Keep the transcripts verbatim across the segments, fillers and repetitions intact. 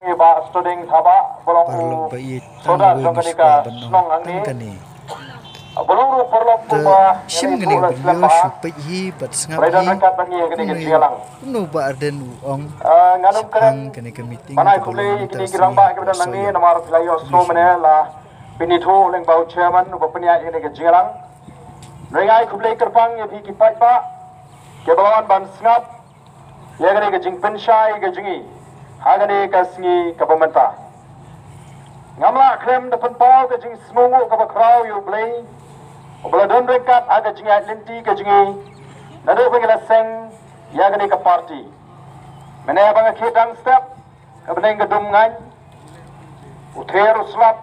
Ba Studing Thabah, ba long u Sordar jong kane ka shnong hangne. Ba long ruh paralok kumba shim kane ka video, shu peit hi bad sngap hi. Kumno Bah Ardent u ong shaphang kane ka meeting kaba long mynta ka sngi ha Sohiong. Namar phi la ïohsngew mynne la pynithuh lyngba u chairman uba pynïaid ïa kane ka jingïalang. Hynrei nga ai khublei kyrpang ïa phi ki paidbah kiba la wan ban sngap ïa kane ka jingpynshai ka jong ngi ha kane ka sngi kaba mynta. Ngam lah khlem da pynpaw ka jingsngewnguh kaba khraw ïa U Blei uba la don ryngkat ha ka jingïaid lynti ka jong ngi naduh ba ngi la seng ïa kane ka party. Mynne ba nga khie dang step ka bneng ka dum ngaiñ, u ther u slap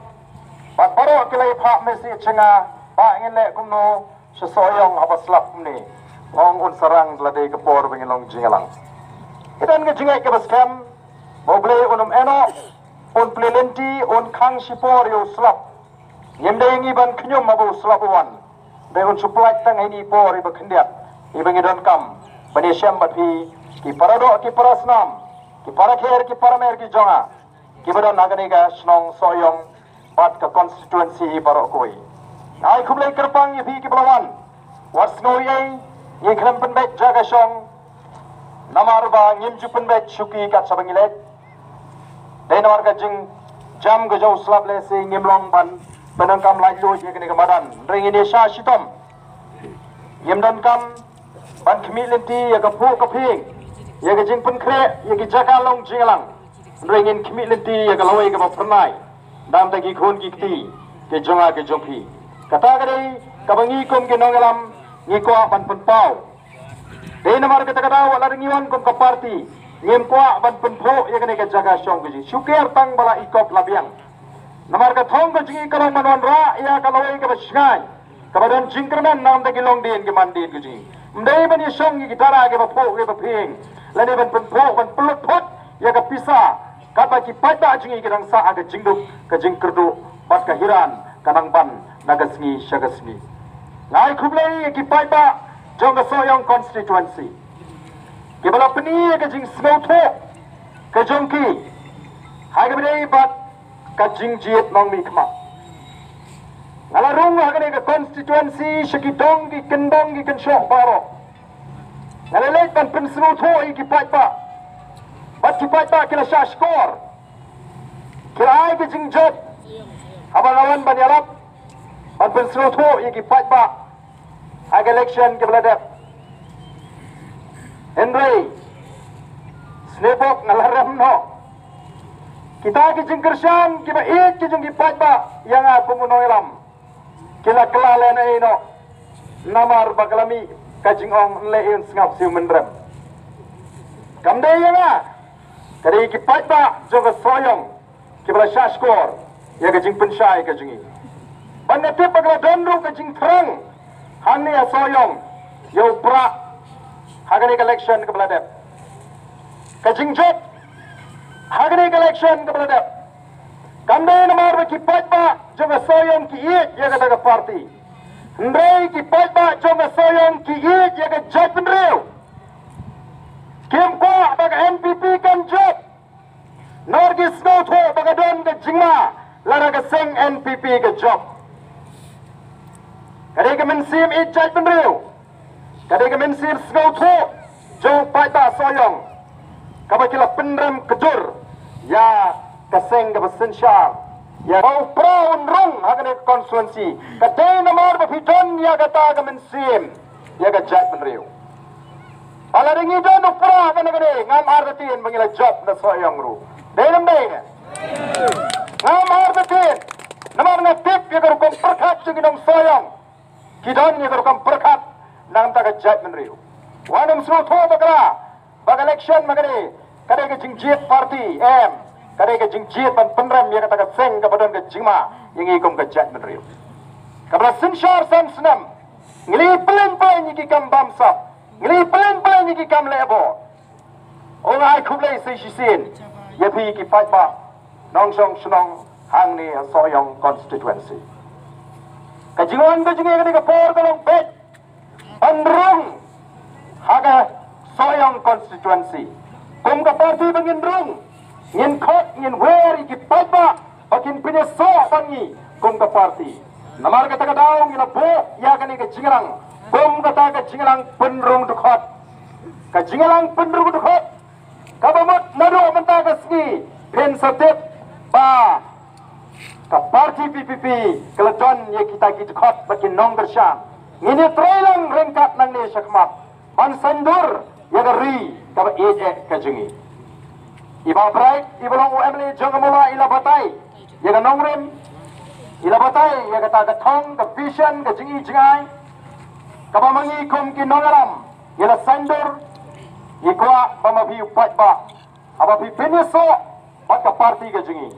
bad baroh ki la ïa phah message sha nga ba ngin leh kumno sha Sohiong haba slap kumne. Nga ong un sa rang da la dei ka por ba ngin long jingïalang. Ki don ka jingngeit kaba skhem ba U Blei un ym ïehnoh, un plie lynti, un khang shipor ïa u slap. Ngim dei ngi ban khñium haba u slap u wan. Dei un shu pynlait tang ha ine i por iba khyndiat iba ngi donkam ban ïashem bad phi ki paradoh ki parasnam, ki parakher ki paramer ki jong nga kiba don ha kane ka shnong Sohiong bad ka constituency hi baroh kawei. Nga ai khublei kyrpang ïa phi kiba la wan. Wat sngew ei ei, ngi khlem pynbeit jaka shong namar ba ngim ju pynbeit shuki kat shaba ngi leit. Dei namar ka jingjam ka jong u slap lehse ngim long ban pyndonkam laitluid ïa kane ka madan. Hynrei ngin ïa shah shitom. Ngim donkam ban khmih lynti ïa ka phuh ka phieng, ïa ka jingpynkhreh ïa ki jaka long jingïalang. Hynrei ngin khmih lynti ïa ka lawei kaba phyrnai na ka bynta ki khun ki kti ki jong nga ki jong phi. Kata ka dei kaba ngi kum ki nongïalam ngi kwah ban pynpaw. Dei namar kata ka daw wat la dang ngi wan kum ka party ngim kwah ban pynphuh ïa kane ka jaka shong ka jong ngi. Shu ker tang ba la i kop la biang. Namar ka thong ka jong ngi ka long ban wanrah ïa ka lawei kaba shngaiñ kaba don jingkyrmen na ka bynta ki longdien ki mandien ka jong ngi. Ym dei ban ïa shong ïa ki dara kiba phuh kiba phieng lane ban pynphuh ban pynlut phut ïa ka pisa katba ki paidbah jong ngi ki dang sah ha ka jingduk ka jingkyrduh bad ka hiran ka nang ban na ka sngi sha ka sngi. Nga ai khublei ïa ki paidbah jong ka Sohiong constituency kiba la pyni ïa ka jingsngewthuh ka jong ki ha kaba ïadei bad ka jingjied nongmihkhmat. Nga la rung ha kane ka constituency sha ki dong ki kyndong ki kynshoh baroh. Nga la leit ban pynsngewthuh ïa ki paidbah bad ki paidbah ki la shah shkor. Ki la ai ka jingjop haba nga wan ban ïalap ban pynsngewthuh ïa ki paidbah ha ka election kaba la dep. Hynrei sniewbok nga la rem noh. Kita ki jingkyrshan kiba ïeit ki jong ki paidbah ïa nga kum u nongïalam ki la kylla lehnohei noh. Namar ba ka la mih ka jingong, ynleh un sngap siew mynrem. Kam dei ïa nga, ka dei ki paidbah jong ka Sohiong kiba la shah shkor ïa ka jingpynshai ka jong ngi. Bad nga tip ba ka la don ruh ka jingthrang hangne ha Sohiong ïa u Prah ha kane ka election kaba la dep. Ka jingjop ha kane ka election kaba la dep kam dei namar ba ki paidbah jong ka Sohiong ki ïeit ïa kata ka party. Hynrei ki paidbah jong ka Sohiong ki ïeit ïa ka jaitbynriew. Kim kwah ba ka N P P kan jop. Namar ki sngewthuh ba ka don ka jingma lada ka seng N P P ka jop. Ka dei ka mynsiem ïeit jaitbynriew, ka dei ka mynsiem sngewthuh jong u paidbah Sohiong kaba ki la pynrem kjur ïa ka seng kaba synshar ïa ka. Ba u Prah un rung ha kane ka constituency ka dei namar ba phi don ïa kata ka mynsiem ïa ka jaitbynriew. Ba lada ngi don u Prah kane kane, ngam artatien ba ngi la jop na Sohiong ruh. Dei ne ym dei? Ngam artatien. Namar nga tip ïa ka rukom pyrkhat jong ki nong Sohiong. Ki don ïa ka rukom pyrkhat na ka bynta ka jaitbynriew. Wat nym sngewthuh bakla ba ka election ma kane ka dei ka jingjied party, em. Ka dei ka jingjied ban pynrem ïa kata ka seng kaba don ka jingma ïa ngi kum ka jaitbynriew. Kaba la synshar san snem, ngi la ïa pynlong pynlong ïa ki kam bamsap, ngi la ïa pynlong pynlong ïa ki kam leh bor. Nga ai khublei sa shisien ïa phi ki paidbah nongshong shnong hangne ha Sohiong constituency. Ka jingwan ka jingeh kane ka por ka long beit ban rung ha ka Sohiong constituency. Kum ka party ba ngin rung, Ngin khot, ngin wer ïa ki paidbah ba kin pynïasoh bad ngi kum ka party. Namar kata ka daw ngi la buh ïa kane ka jingïalang kum kata ka jingïalang pynrung dkhot. Ka jingïalang pynrung dkhot kaba mut naduh mynta ka sngi phin sa tip ba ka party P P P ka la don ïa kita ki dkhot bad ki nongkyrshan. Ngin ïatreilang ryngkat nangne shakhmat ban saiñdur ïa ka ri kaba ïeit eh ka jong ngi. I Bah Bright, iba long u M L A jong ka Mawlai, i la batai ïa ka nongrim, i la batai ïa kata ka thong, ka vision, ka jingi jingai kaba ma ngi kum ki nongïalam ngi la saiñdur. Ngi kwah ba ma phi u paidbah, haba phi pynïasoh bad ka party ka jong ngi,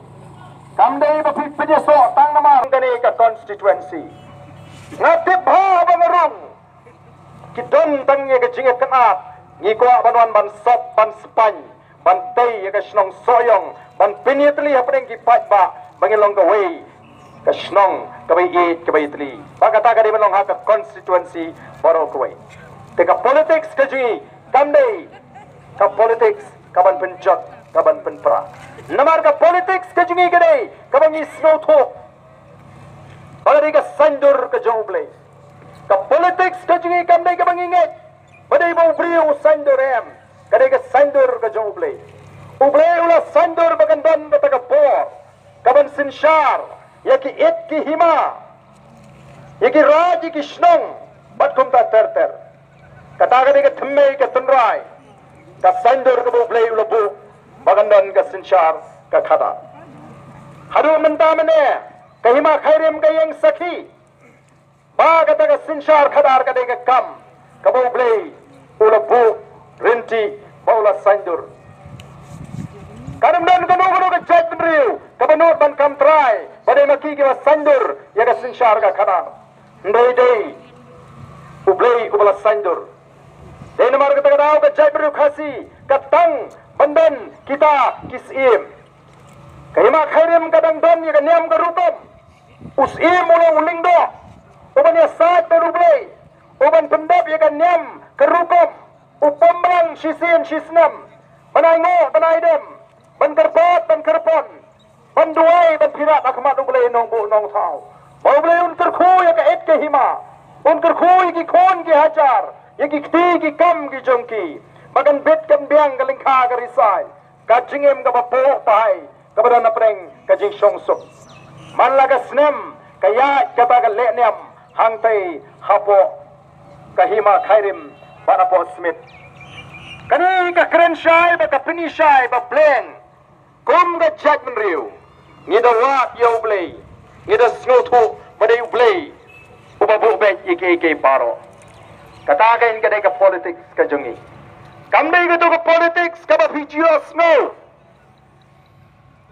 kam dei ba phi pynïasoh tang namar kane ka constituency. Nga tip bha ba nga rung ki don tang ïa ka jingïakynad. Ngi kwah ban wan ban sop, ban spaiñ, ban tei ïa ka shnong Sohiong, ban pynïatylli hapdeng ki paidbah ba ngi long kawei ka shnong kaba ïeit, kaba ïatylli. Ba kata ka dei ban long ha ka constituency baroh kawei. Te ka politics ka jong ngi kam dei ka politics kaban pynjot, kaban pynpra. Namar ka politics ka jong ngi ka dei kaba ngi sngewthuh ba ka dei ka saiñdur ka jong U Blei. Ka politics ka jong ngi kam dei kaba ngi ngeit ba dei ba u briew u saiñdur, em. Ka dei ka saiñdur ka jong U Blei. U Blei u la saiñdur ba kan don kata ka bor kaban synshar ïa ki it ki hima, ïa ki raid, ïa ki shnong bad kumta ter ter. Kata ka dei ka thymmei ka tynrai, ka saiñdur kaba U Blei u la buh ba kan don ka synshar ka khadar. Haduh mynta mynne ka hima Khyrim ka ïeng sakhi ba kata ka synshar khadar ka dei ka kam kaba U Blei u la buh ryntih, ba u la saiñdur. Kam don kano kano ka jaitbynriew kaba nud ban kam trai ba dei ma ki kiba saiñdur ïa ka synshar ka khadar. Hynrei dei U Blei uba la saiñdur. Dei namar kata ka daw ka jaitbynriew Khasi ka tang ban don kita ki syiem. Ka hima Khyrim ka dang don ïa ka niam ka rukom. U syiem u long u lyngdoh uban ïasaid bad U Blei, uban pyndep ïa ka niam ka rukom, u pom blang shisien shisnem, ban ainguh ban aidem, ban kyrpad ban kyrpon, ban duwai ban pyrkhat ha khmat U Blei Nongbuh Nongthaw, ba U Blei un kyrkhu ïa ka it ka hima, un kyrkhu ïa ki khun ki hajar, ïa ki kti ki kam ki jong ki, ba kan bit kan biang ka lyngkha ka risai, ka jingim kaba phuh pahai kaba don hapdeng ka jingshongsuk. Man la ka snem ka ïaid kata ka lehniam hangtei hapoh ka hima Khyrim bad hapoh Smit. Kane ka kren shai bad ka pyni shai ba pleng kum ka jaitbynriew ngi da wad ïa U Blei, ngi da sngewthuh ba dei U Blei uba buh beit ïa kiei kiei baroh. Kata ka, ka dei ka politics ka jong ngi. Kam dei kato ka politics kaba phi ju ïohsngew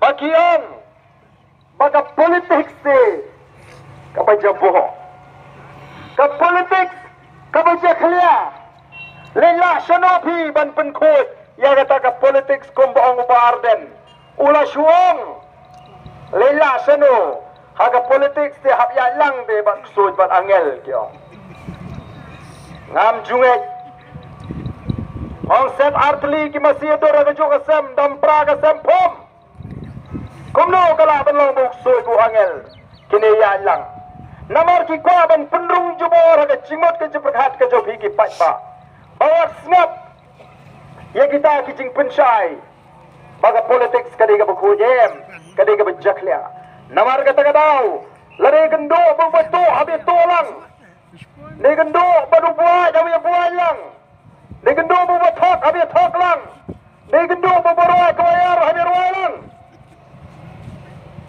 ba ki ong ba ka politics te kaba jaboh, ka politics kaba jakhlia. Leit lah shano phi ban pynkhuid ïa kata ka politics kumba ong u Bah Ardent. U la shu ong, leit lah shano, ha ka politics te hap ïaid lang te bad ksuid bad angel, ki ong. Ngam ju ngeit. Ong sem artylli ki masi ïa dur ha kajuh ka sem, dam pra ka sem phom. Kumno ka lah ban long ba u ksuid u angel kine ïaid lang? Namar ki kwah ban pynrung jubor ha ka jingmut ka jingpyrkhat ka jong phi ki paidbah. Ba wat sngap ïa kita ki jingpynshai ba ka politics ka dei kaba khuid, em, ka dei kaba jakhlia. Namar kata ka daw, lada ïakynduh ba u batuh hap ïatuh lang, dei kynduh ba u buaid hap ïabuaid lang, dei kynduh ba u bathok hap ïathok lang, dei kynduh ba u barwai ka waiar hap ïarwai lang.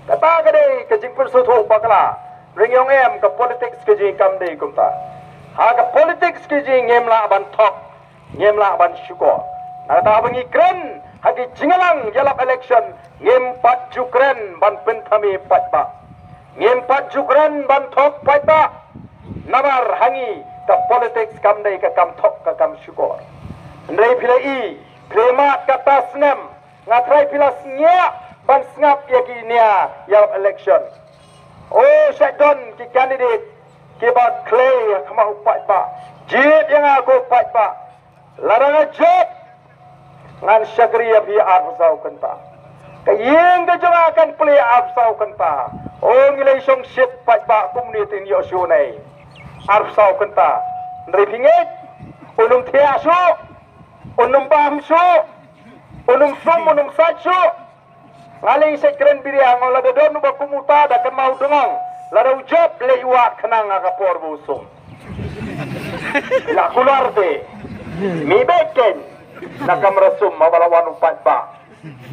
Kata ka dei ka jingpynsngewthuh bakla. Ring ïong em, ka politics ka jong ngi kam dei kumta. Ha ka politics ka jong ngi ngim lah ban thok, ngim lah ban shukor. Nangta ba ngi kren ha ki jingïalang ïalap election, ngim pat ju kren ban pynthame paidbah, ngim pat ju kren ban thok paidbah. Namar ha ngi ka politics kam dei ka kam thok ka kam shukor. Hynrei phi la i, phi la mad kata snem, nga trai phi la sngap ban sngap ïa ki nia ïalap election. O, shait don ki candidate kiba khlei ha khmat u paidbah. Jied ïa nga ko paidbah. Lada nga jied, ngan shakri ïa phi arphew saw kynta. Ka ïing ka jong nga kan plie arphew saw kynta. O ngi lei shong shit paidbah kumne te ngi ïoh shuh ne. Arphew saw kynta. Hynrei phi ngeit, un ym thiah shuh, un ym bam shuh, un ym sum, un ym sait shuh. Nga lei sait kren biria, nga lada don uba kum uta da kynmaw dngong. Lada u jop lei u wad khnang ha ka por ba u sum. La kular te. Mi beken. Na kamra sum ma ba la wan u paidbah.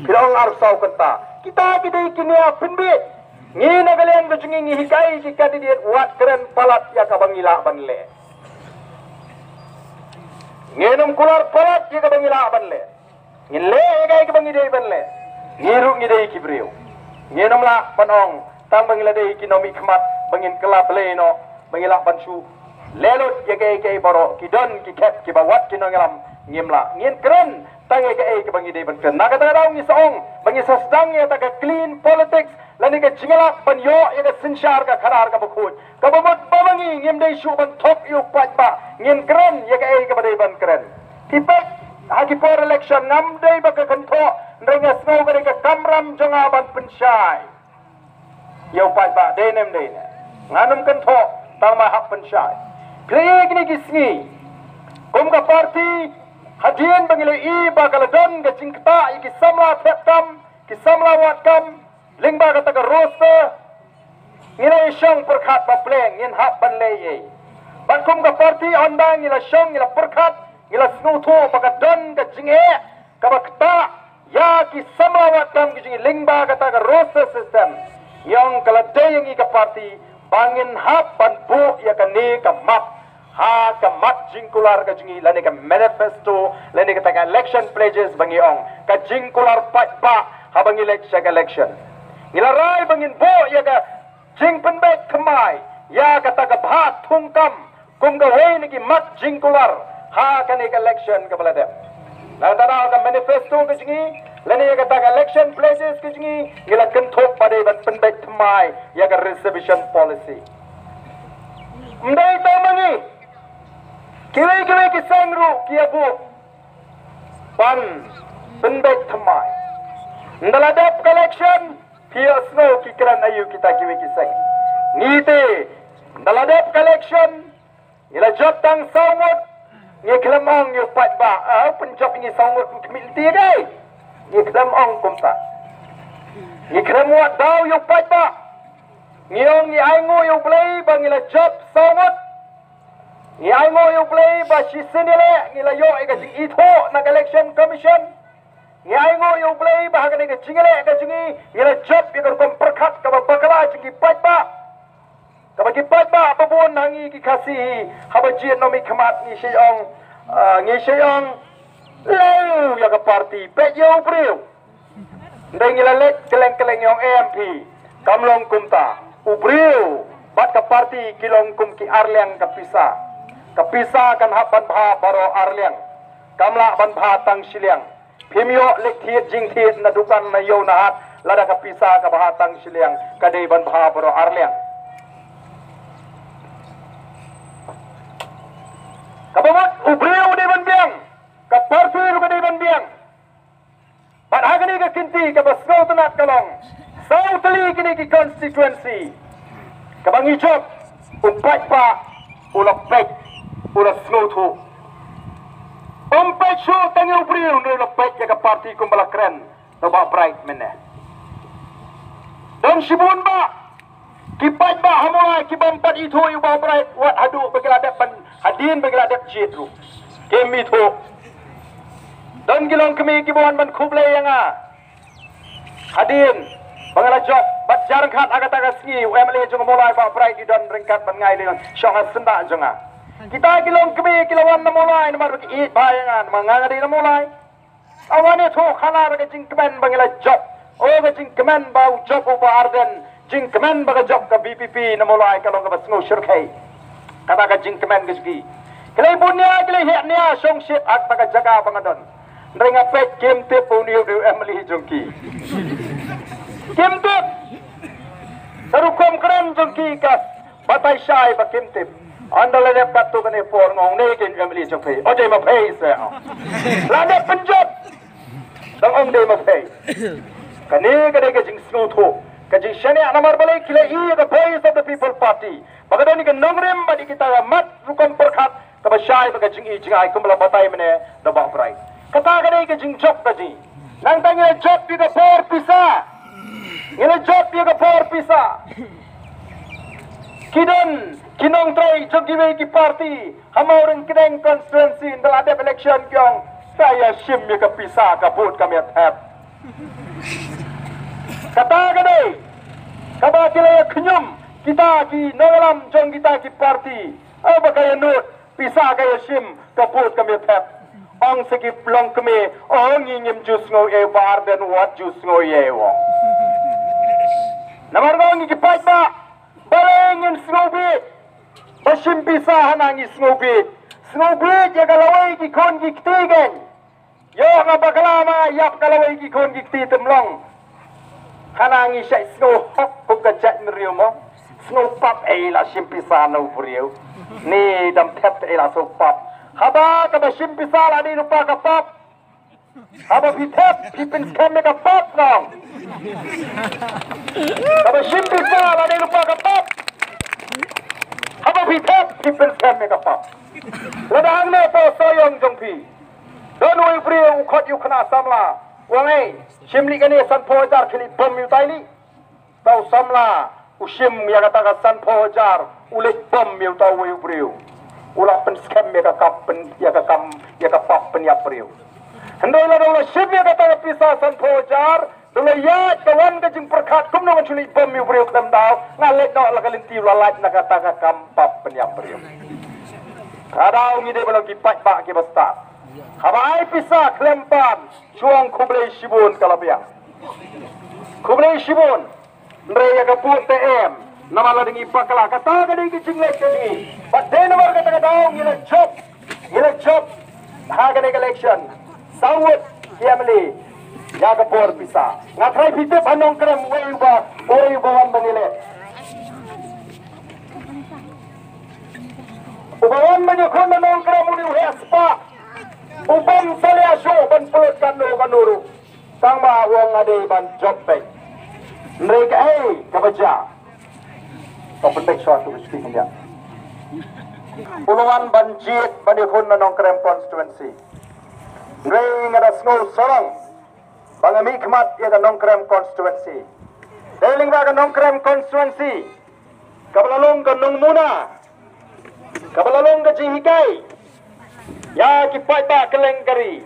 Phi la ong arphew saw kynta. Kita ki dei ki nia pynbeit. Ngi na ka liang ka jong ngi ngi hikai ki candidate wat kren palat ïa kaba ngi lah ban leh. Ngin ym kular palat ïa kaba ngi lah ban leh. Ngin leh ïa kaei kaba ngi dei ban leh. Ngi ruh ngi dei ki briew. Ngin ym lah ban ong tang ba ngi la dei ki nongmihkhmat ba ngin kylla blei noh ba ngi lah ban shu leh lut ïa kaei kaei baroh, ki don ki khet kiba wad ki nongïalam, ngim lah. Ngin kren tang ïa kaei kaba ngi dei ban kren. Na kata ka daw ngi sa ong ba ngi sa sdang ïa kata ka clean politics lane ka jingïalap ban ïoh ïa ka synshar ka khadar kaba khuid. Kaba mut ba ma ngi ngim dei shuh ban thok ïa u paidbah, ngin kren ïa kaei kaba dei ban kren. Ki peit ha ki por election, ngam dei ba ka kynthoh, hynrei nga sngew ka dei ka kamram jong nga ban pynshai ïa u paidbah, dei ne ym dei ne. Ngan ym kynthoh tang ma hap pynshai. Phi la ïohi kine ki sngi, kum ka party, hadien ba ngi la ïohi ba ka la don ka jingktah ïa ki samla thep kam, ki samla wad kam lyngba kata ka roster, ngi la ïa shong pyrkhat ba pleng ngin hap ban leh ei. Bad kum ka party, hynda ngi la shong, ngi la pyrkhat, ngi la sngewthuh ba ka don ka jingeh kaba ktah ïa ki samla wad kam ki jong ngi lyngba kata ka roster system, ngi ong ka la dei ïa ngi ka party ba ngin hap ban buh ïa kane ka map ha ka mat jingkular ka jong ngi lane ka manifesto lane kata ka election pledges ba ngi ong, ka jingkular paidbah haba ngi leit sha ka election. Ngi la rai ba ngin buh ïa ka jingpynbeit thymmai ïa kata ka bha thungkam kum kawei na ki mat jingkular ha kane ka election kaba la dep. Na kata ka manifesto ka jong ngi lane ïa kata ka election pledges ka jong ngi, ngi la kynthup ba dei ban pynbeit thymmai ïa ka reservation policy. Ym dei tang ma ngi, kiwei kiwei ki seng ruh ki ïa buh ban pynbeit thymmai. Ynda la dep ka election, phi ïohsngew ki kren aïu kita kiwei ki seng. Ngi te, ynda la dep ka election, ngi la jop tang saw ngut, ngi khlem ong ïa u paidbah, ah, pynjop ngi saw ngut, khmih lynti ïa ki. Ngi khlem ong kumta. Ngi khlem wad daw ïa u paidbah. Ngi ong ngi ainguh ïa u Blei ba ngi la jop saw ngut. Ngi ainguh ïa u Blei ba shisien ïaleh ngi la ïoh ïa ka jingithuh na ka Election Commission. Ngi ainguh ïa u Blei ba ha kane ka jingïaleh ka jong ngi ngi la jop ïa ka rukom pyrkhat kaba bakla jong ki paidbah. Kaba ki paidbah ba bun ha ngi ki Khasi hi, haba jied nongmihkhmat ngi shait ong, ah, ngi shait ong, leh ïa ka party, peit ïa u briew. Hynrei ngi la leit kylleng kylleng, ïa u M P kam long kumta. U briew bad ka party ki long kum ki arliang ka pisa. Ka pisa kan hap ban bha baroh arliang, kam lah ban bha tang shiliang. Phim ïoh leit thied jingthied na dukan na ïew na hat lada ka pisa ka bha tang shiliang, ka dei ban bha baroh arliang. Kaba mut u briew u dei ban biang, ka party ruh ka dei ban biang. Bad ha kane ka kynti kaba sngewtynnat ka long, saw tylli kine ki constituency kaba ngi jop, u paidbah u la peit, u la sngewthuh. Um peit shuh tang ïa u briew, hynrei u la peit ïa ka party kumba la kren da u Bah Bright mynne. Don shibun bah ki paidbah ha Mawlai ki bym pat ithuh ïa u Bah Bright wat haduh ba ki la dep ban, hadien ba ki la dep jied ruh kim ithuh. Don ki longkmie kiba wan ban khublei ïa nga hadien ba nga la jop, bad jar ryngkat ha kata ka sngi u M L A jong ka Mawlai Bah Bright i don ryngkat bad nga, i don shong ha syndah jong nga. Kita ki longkmie ki la wan na Mawlai namar ba ki ïeit bha ïa nga namar nga, nga dei na Mawlai. Nga wan ïathuh khana da ka jingkmen ba ngi la jop. O ka jingkmen ba u jop u Bah Ardent, jingkmen ba ka jop ka V P P na Mawlai ka long kaba sngew shyrkhei. Kata ka jingkmen ka jong ki. Ki la bun nia, ki la heh nia, shong shit ha kata ka jaka ba nga don. Hynrei nga peit kim tip ba une u dei u M L A jong ki. Kim tip. Ka rukom kren jong ki ka batai shai ba kim tip. Ynda la dep katto katne por nga ong, ne kin M L A jong phi, o dei ma phi se. La dep pynjop, dang ong dei ma phi. Kane ka dei ka jingsngewthuh, ka jingshaniah namar balei ki la ïoh ïa ka Voice of the People Party. Ba ka don ïa ka nongrim bad ïa kita ka mat rukom pyrkhat kaba shai bad ka jingi jingai kumba la batai mynne da Bah Bright. Kata ka dei ka jingjop ka jong ngi. Nangta ngi la jop ïa ka por pisa. Ngi la jop ïa ka por pisa. Ki don ki nongtrei jong kiwei ki party ha Mawryngkneng constituency ynda la dep election ki ong, sa ïa shim ïa ka pisa ka vote kam ïa thep. Kata ka dei kaba ki la ïa khñium kita ki nongïalam jong kita ki party. Haba ka ïa nud pisa ka ïa shim ka vote kam ïa thep. Ong sa ki longkmie, ong ngi ngim ju sngew ei, Bah Ardent wat ju sngew ei, ong. Namar nga ong ngi ki paidbah, balei ngin sngew bieit? Ba shim pisa hana ngi sngew bieit. Sngew bieit ïa ka lawei ki khun ki kti kein. Ïoh nga bakla ma ïap ka lawei ki khun ki kti, te ym long hana ngi shait sngew hok kum ka jaitbynriew mo. Sngew pap ei la shim pisa na u briew. Ni dam thep ei la sngew pap. Haba kaba shim pisa la dei lypa ka pap. Haba phi thep phi pynskhem ïa ka pap, nong. Kaba shim pisa la dei lypa ka pap. Haba phi thep phi pynskhem ïa ka pap. Lada hangne to sawdong jong phi, don uwei u briew u khot ïa u khynnah samla, u ong ei, shim lei kane sanphew hajar, khie leit bom ïa utai lei. Uta u samla u shim ïa kata ka sanphew hajar, u leit bom ïa uta uwei u briew. U la pynskhem ïa ka kam pyn, ïa ka kam, ïa ka pap pynïap briew. Hynrei lada u la shim ïa kata ka pisa sanphew hajar, da u la ïaid ka wan ka jingpyrkhat kumno ngan shu leit bom ïa u briew khlem daw, nga leit noh la ka lynti, u la lait na kata ka kam pap pynïap briew. Ka daw ngi dei ban long ki paidbah kiba stad. Haba ai pisa khlem pan, shu ong khublei shibun ka la biang. Khublei shibun. Hynrei ïa ka vote te em. Namar la dang ïa bakla, kata ka dei ka jingleh ka dei. Bad dei namar kata ka daw ngi la jop, ngi la jop ha kane ka election. Saw ngut ki M L A ïa ka por pisa. Nga trai phi tip ha Nongkrem uwei uba, uwei uba wan ban ïaleh. Uba wan ban ïakhun na Nongkrem u dei u heh spah. U bym sa leh shuh ban pynlut kano kano ruh. Tang ba u ong nga dei ban jop beit. Hynrei kaei kaba jia? Ka pynbeit shuwa tu ka shuki khyndiat. U la wan ban jied ban ïakhun na Nongkrem constituency. Hynrei nga da sngew sarong ba nga mihkhmat ïa ka Nongkrem constituency. Dei lyngba ka Nongkrem constituency kaba la long ka nongmuna, kaba la long ka jinghikai ïa ki paidbah kylleng ka ri.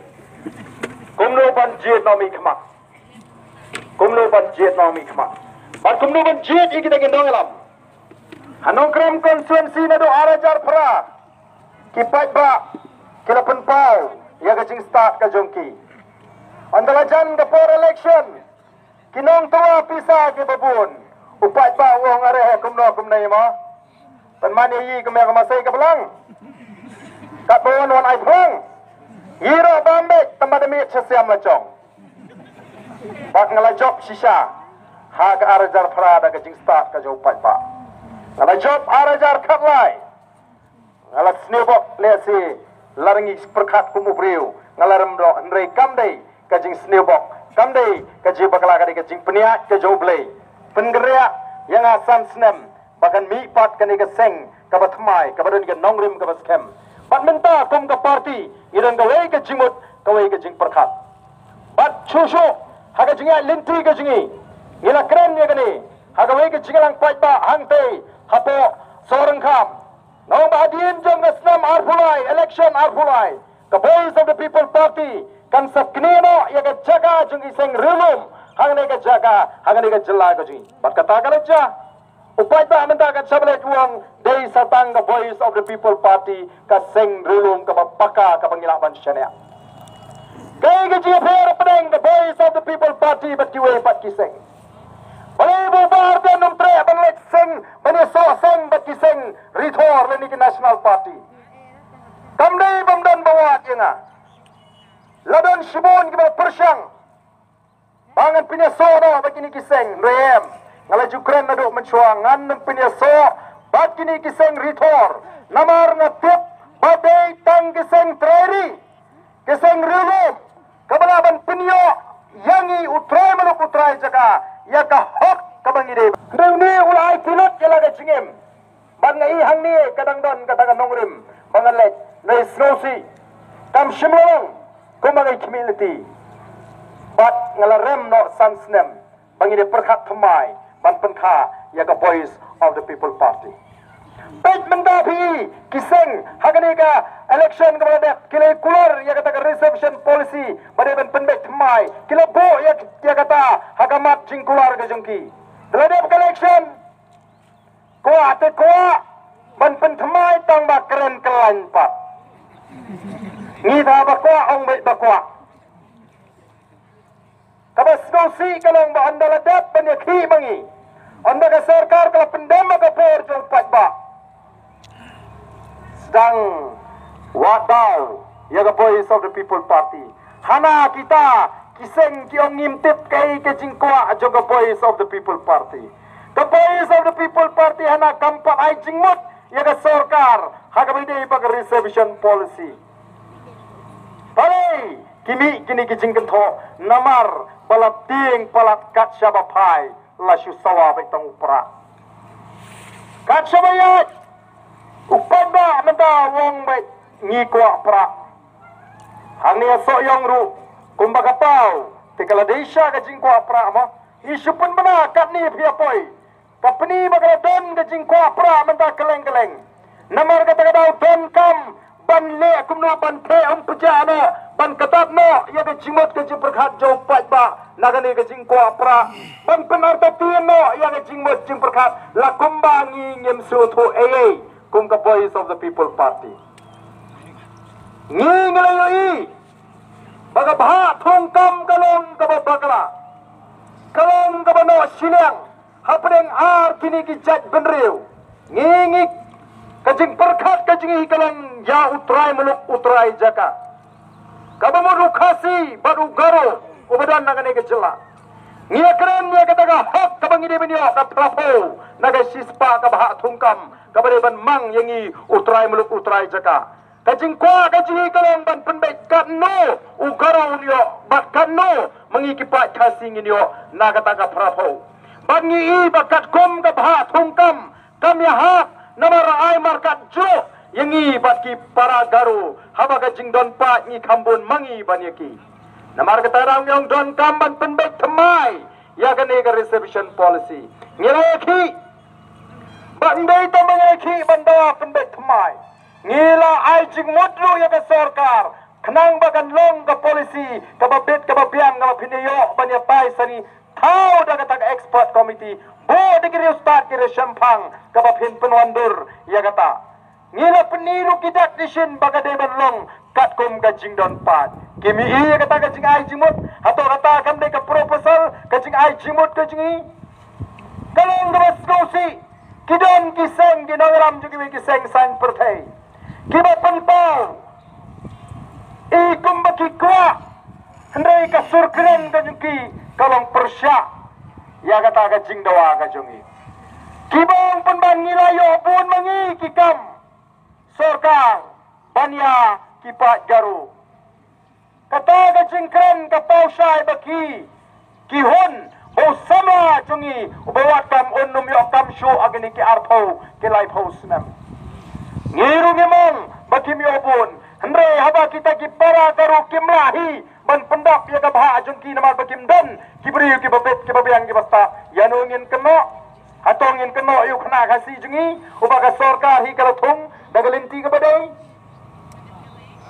Kumno ban jied nongmihkhmat? Kumno ban jied nongmihkhmat? Bad kumno ban jied ïa kita ki nongïalam? Ha Nongkrem constituency naduh ar hajar phra ki paidbah ki la pynpaw ïa ka jingstad ka jong ki. Ynda la jan ka por election, ki nongtyrwa pisa kiba bun. U paidbah u ong, are kumno kumne mo? Pynman ïa i kum ïa ka masai ka blang. Katba wan wan ai phlang. Ïa ruh bam beit, tang ba da miet sha siam la jong. Bad nga la jop shisha ha ka ar hajar phra da ka jingstad ka jong u paidbah. Nga la jop ar hajar khatlai. Nga la sniewbok lehse la rangi pyrkhat kum u briew. Nga la rem doh, hynrei kam dei ka jingsniewbok, kam dei ka jingbakla, ka dei ka jingpynïaid ka jong U Blei. Pynkynriah ïa nga san snem ba kan mih pat kane ka seng kaba thymmai, kaba don ka nongrim kaba skhem. Bad mynta kum ka party ngi don kawei ka jingmut, kawei ka jingpyrkhat. Bad shuh shuh ha ka jingïaid lynti ka jong ngi, ngi la kren ïa kane ha kawei ka jingïalang paidbah hangtei hapoh Sohryngkham. Nang ba hadien jong ka snem arphew lai, election arphew lai, ka Voice of the People Party kan sa knieh noh ïa ka jaka jong ki seng riewlum hangne ka jaka, hangne ka jylla ka jong ngi. Bad kata ka la jia. U paidbah mynta ka Chablet u ong dei sa tang ka Voice of the People Party ka seng riewlum kaba paka kaba ngi lah ban shaniah. Kaei ka jingïapher hapdeng ka Voice of the People Party bad kiwei pat ki seng? Balei ba u Bah Ardent um treh ban leit seng, ban ïasoh seng bad ki seng rithor lane ki National Party? Kam dei bym don ba wad ïa nga. La don shibun kiba pyrshang ba ngan pynïasoh noh bad kine ki seng, hynrei em. Nga la ju kren naduh mynshuwa, ngan nym pynïasoh bad kine ki seng rithor. Namar nga tip ba dei tang ki seng trai ri, ki seng riewlum kaba lah ban pynïoh ïa ngi u trai muluk u trai jaka, ïa ka hok kaba ngi dei. Hynrei une u la ai ki lut ïa la ka jingim. Bad nga i hangne ka dang don kata ka nongrim ba ngan leit, hynrei sngewsih, kam shym la long kumba nga i khmih lynti. Bad nga la rem noh san snem ba ngi dei pyrkhat thymmai ban pynkha ïa ka Voice of the People Party. Peit mynta phi, ki seng ha kane ka election kaba la dep ki la kular ïa kata ka reservation policy ba dei ban pynbeit thymmai, ki la buh ïa, ïa kata ha ka mat jingkular ka jong ki. La dep ka election, kwah te kwah ban pynthymmai tang ba kren kyllain pat. Ngi da ba kwah, ong beit ba kwah. Kaba sngewsih ka long ba ynda la dep ban ïakhih ma ngi, ynda ka sorkar ka la pyndem ha ka por jong u paidbah, sdang wad daw ïa ka Voice of the People Party. Hana kita ki seng ki ong ngim tip kaei ka jingkwah jong ka Voice of the People Party. Ka Voice of the People Party hana kam pat ai jingmut ïa ka sorkar ha kaba ïadei bad ka reservation policy. Balei ki mih kine ki jingkynthoh? Namar ba la tieng palat kat shaba phai la shu sawa beit tang u prah. Kat shaba ïaid u paidbah mynta u ong beit ngi kwah prah. Hangne ha Sohiong ruh kumba ka paw te ka la dei sha ka jingkwah prah mo. Ngi shu pynbna katne phi ïa poi. Ka pyni ba ka la don ka jingkwah prah mynta kylleng kylleng. Namar kata ka daw donkam ban leh kumno ban theh umphniang noh, ban kdap noh ïa ka jingmut ka jingpyrkhat jong u paidbah na kane ka jingkwah prah, ban pynartatien noh ïa ka jingmut jingpyrkhat la kumba ngi ngim sngewthuh ei ei kum ka Voice of the People Party. Ngi ngi la ïohi ba ka bhah thungkam ka long kaba bakla, ka long kaba noh shiliang hapdeng ar kine ki jait bynriew. Ngi ngi ka jingpyrkhat ka jong ngi ka long ïa u trai muluk u trai jaka, kaba mut u Khasi bad u Garo uba don na kane ka jylla. Ngi ïa kren ïa kata ka hok kaba ngi dei ban ïoh ka phra phew na ka shispah ka bhah thungkam kaba dei ban mang ïa ngi u trai muluk u trai jaka. Ka jingkwah ka jong ngi ka long ban pynbeit katno u Garo un ïoh bad katno ma ngi ki paid Khasi ngin ïoh na kata ka phra phew. Bad ngi i ba katkum ka bhah thungkam kam ïahap namar ai markat jong ïa ngi bad ki para Garo haba ka jingdon paid ngi kham bun ma ngi ban ïa ki. Namar kata dang ïong donkam ban pynbeit thymmai ïa kane ka reservation policy. Ngi la ïakhih. Bad ym dei tang ba ngi la ïakhih ban dawa pynbeit thymmai. Ngi la ai jingmut ruh ïa ka sorkar khnang ba kan long ka policy kaba bit kaba biang kaba phin ïoh ban ïatai sani thaw da kata ka expert committee, buh da ki riewstad ki riewshemphang kaba phin pynwandur ïa kata. Ngi la pyni ruh ki dak ki shin ba ka dei ban long katkum ka jingdon paid. Kim i ïa kata ka jingai jingmut, hato kata kam dei ka proposal ka jingai jingmut ka jong ngi? Ka long kaba sngewsih, ki don ki seng ki nongïalam jong kiwei ki seng saiñ pyrthei kiba pynpaw i kumba ki kwah, hynrei ka sur kren ka jong ki ka long pyrshah ïa kata ka jingdawa ka jong ngi. Kiba ong pynban ngi la ïoh bun ma ngi ki kam sorkar ban ïa ki paid Garo. Kata ka jingkren ka paw shai ba ki, ki hun ba u samla jong ngi uba wad kam un ym ïoh kam shuh ha kine ki arphew ki laiphew snem. Ngi ruh ngim ong ba kim ïoh bun, hynrei haba kita ki para Garo kim lah hi ban pyndap ïa ka bhah jong ki namar ba kim don ki briew kiba bit kiba biang kiba stad, ïa no ngin kynnoh? Hato ngin kynnoh ïa u khynnah Khasi jong ngi uba ka sorkar hi ka la thung da ka lynti kaba dei?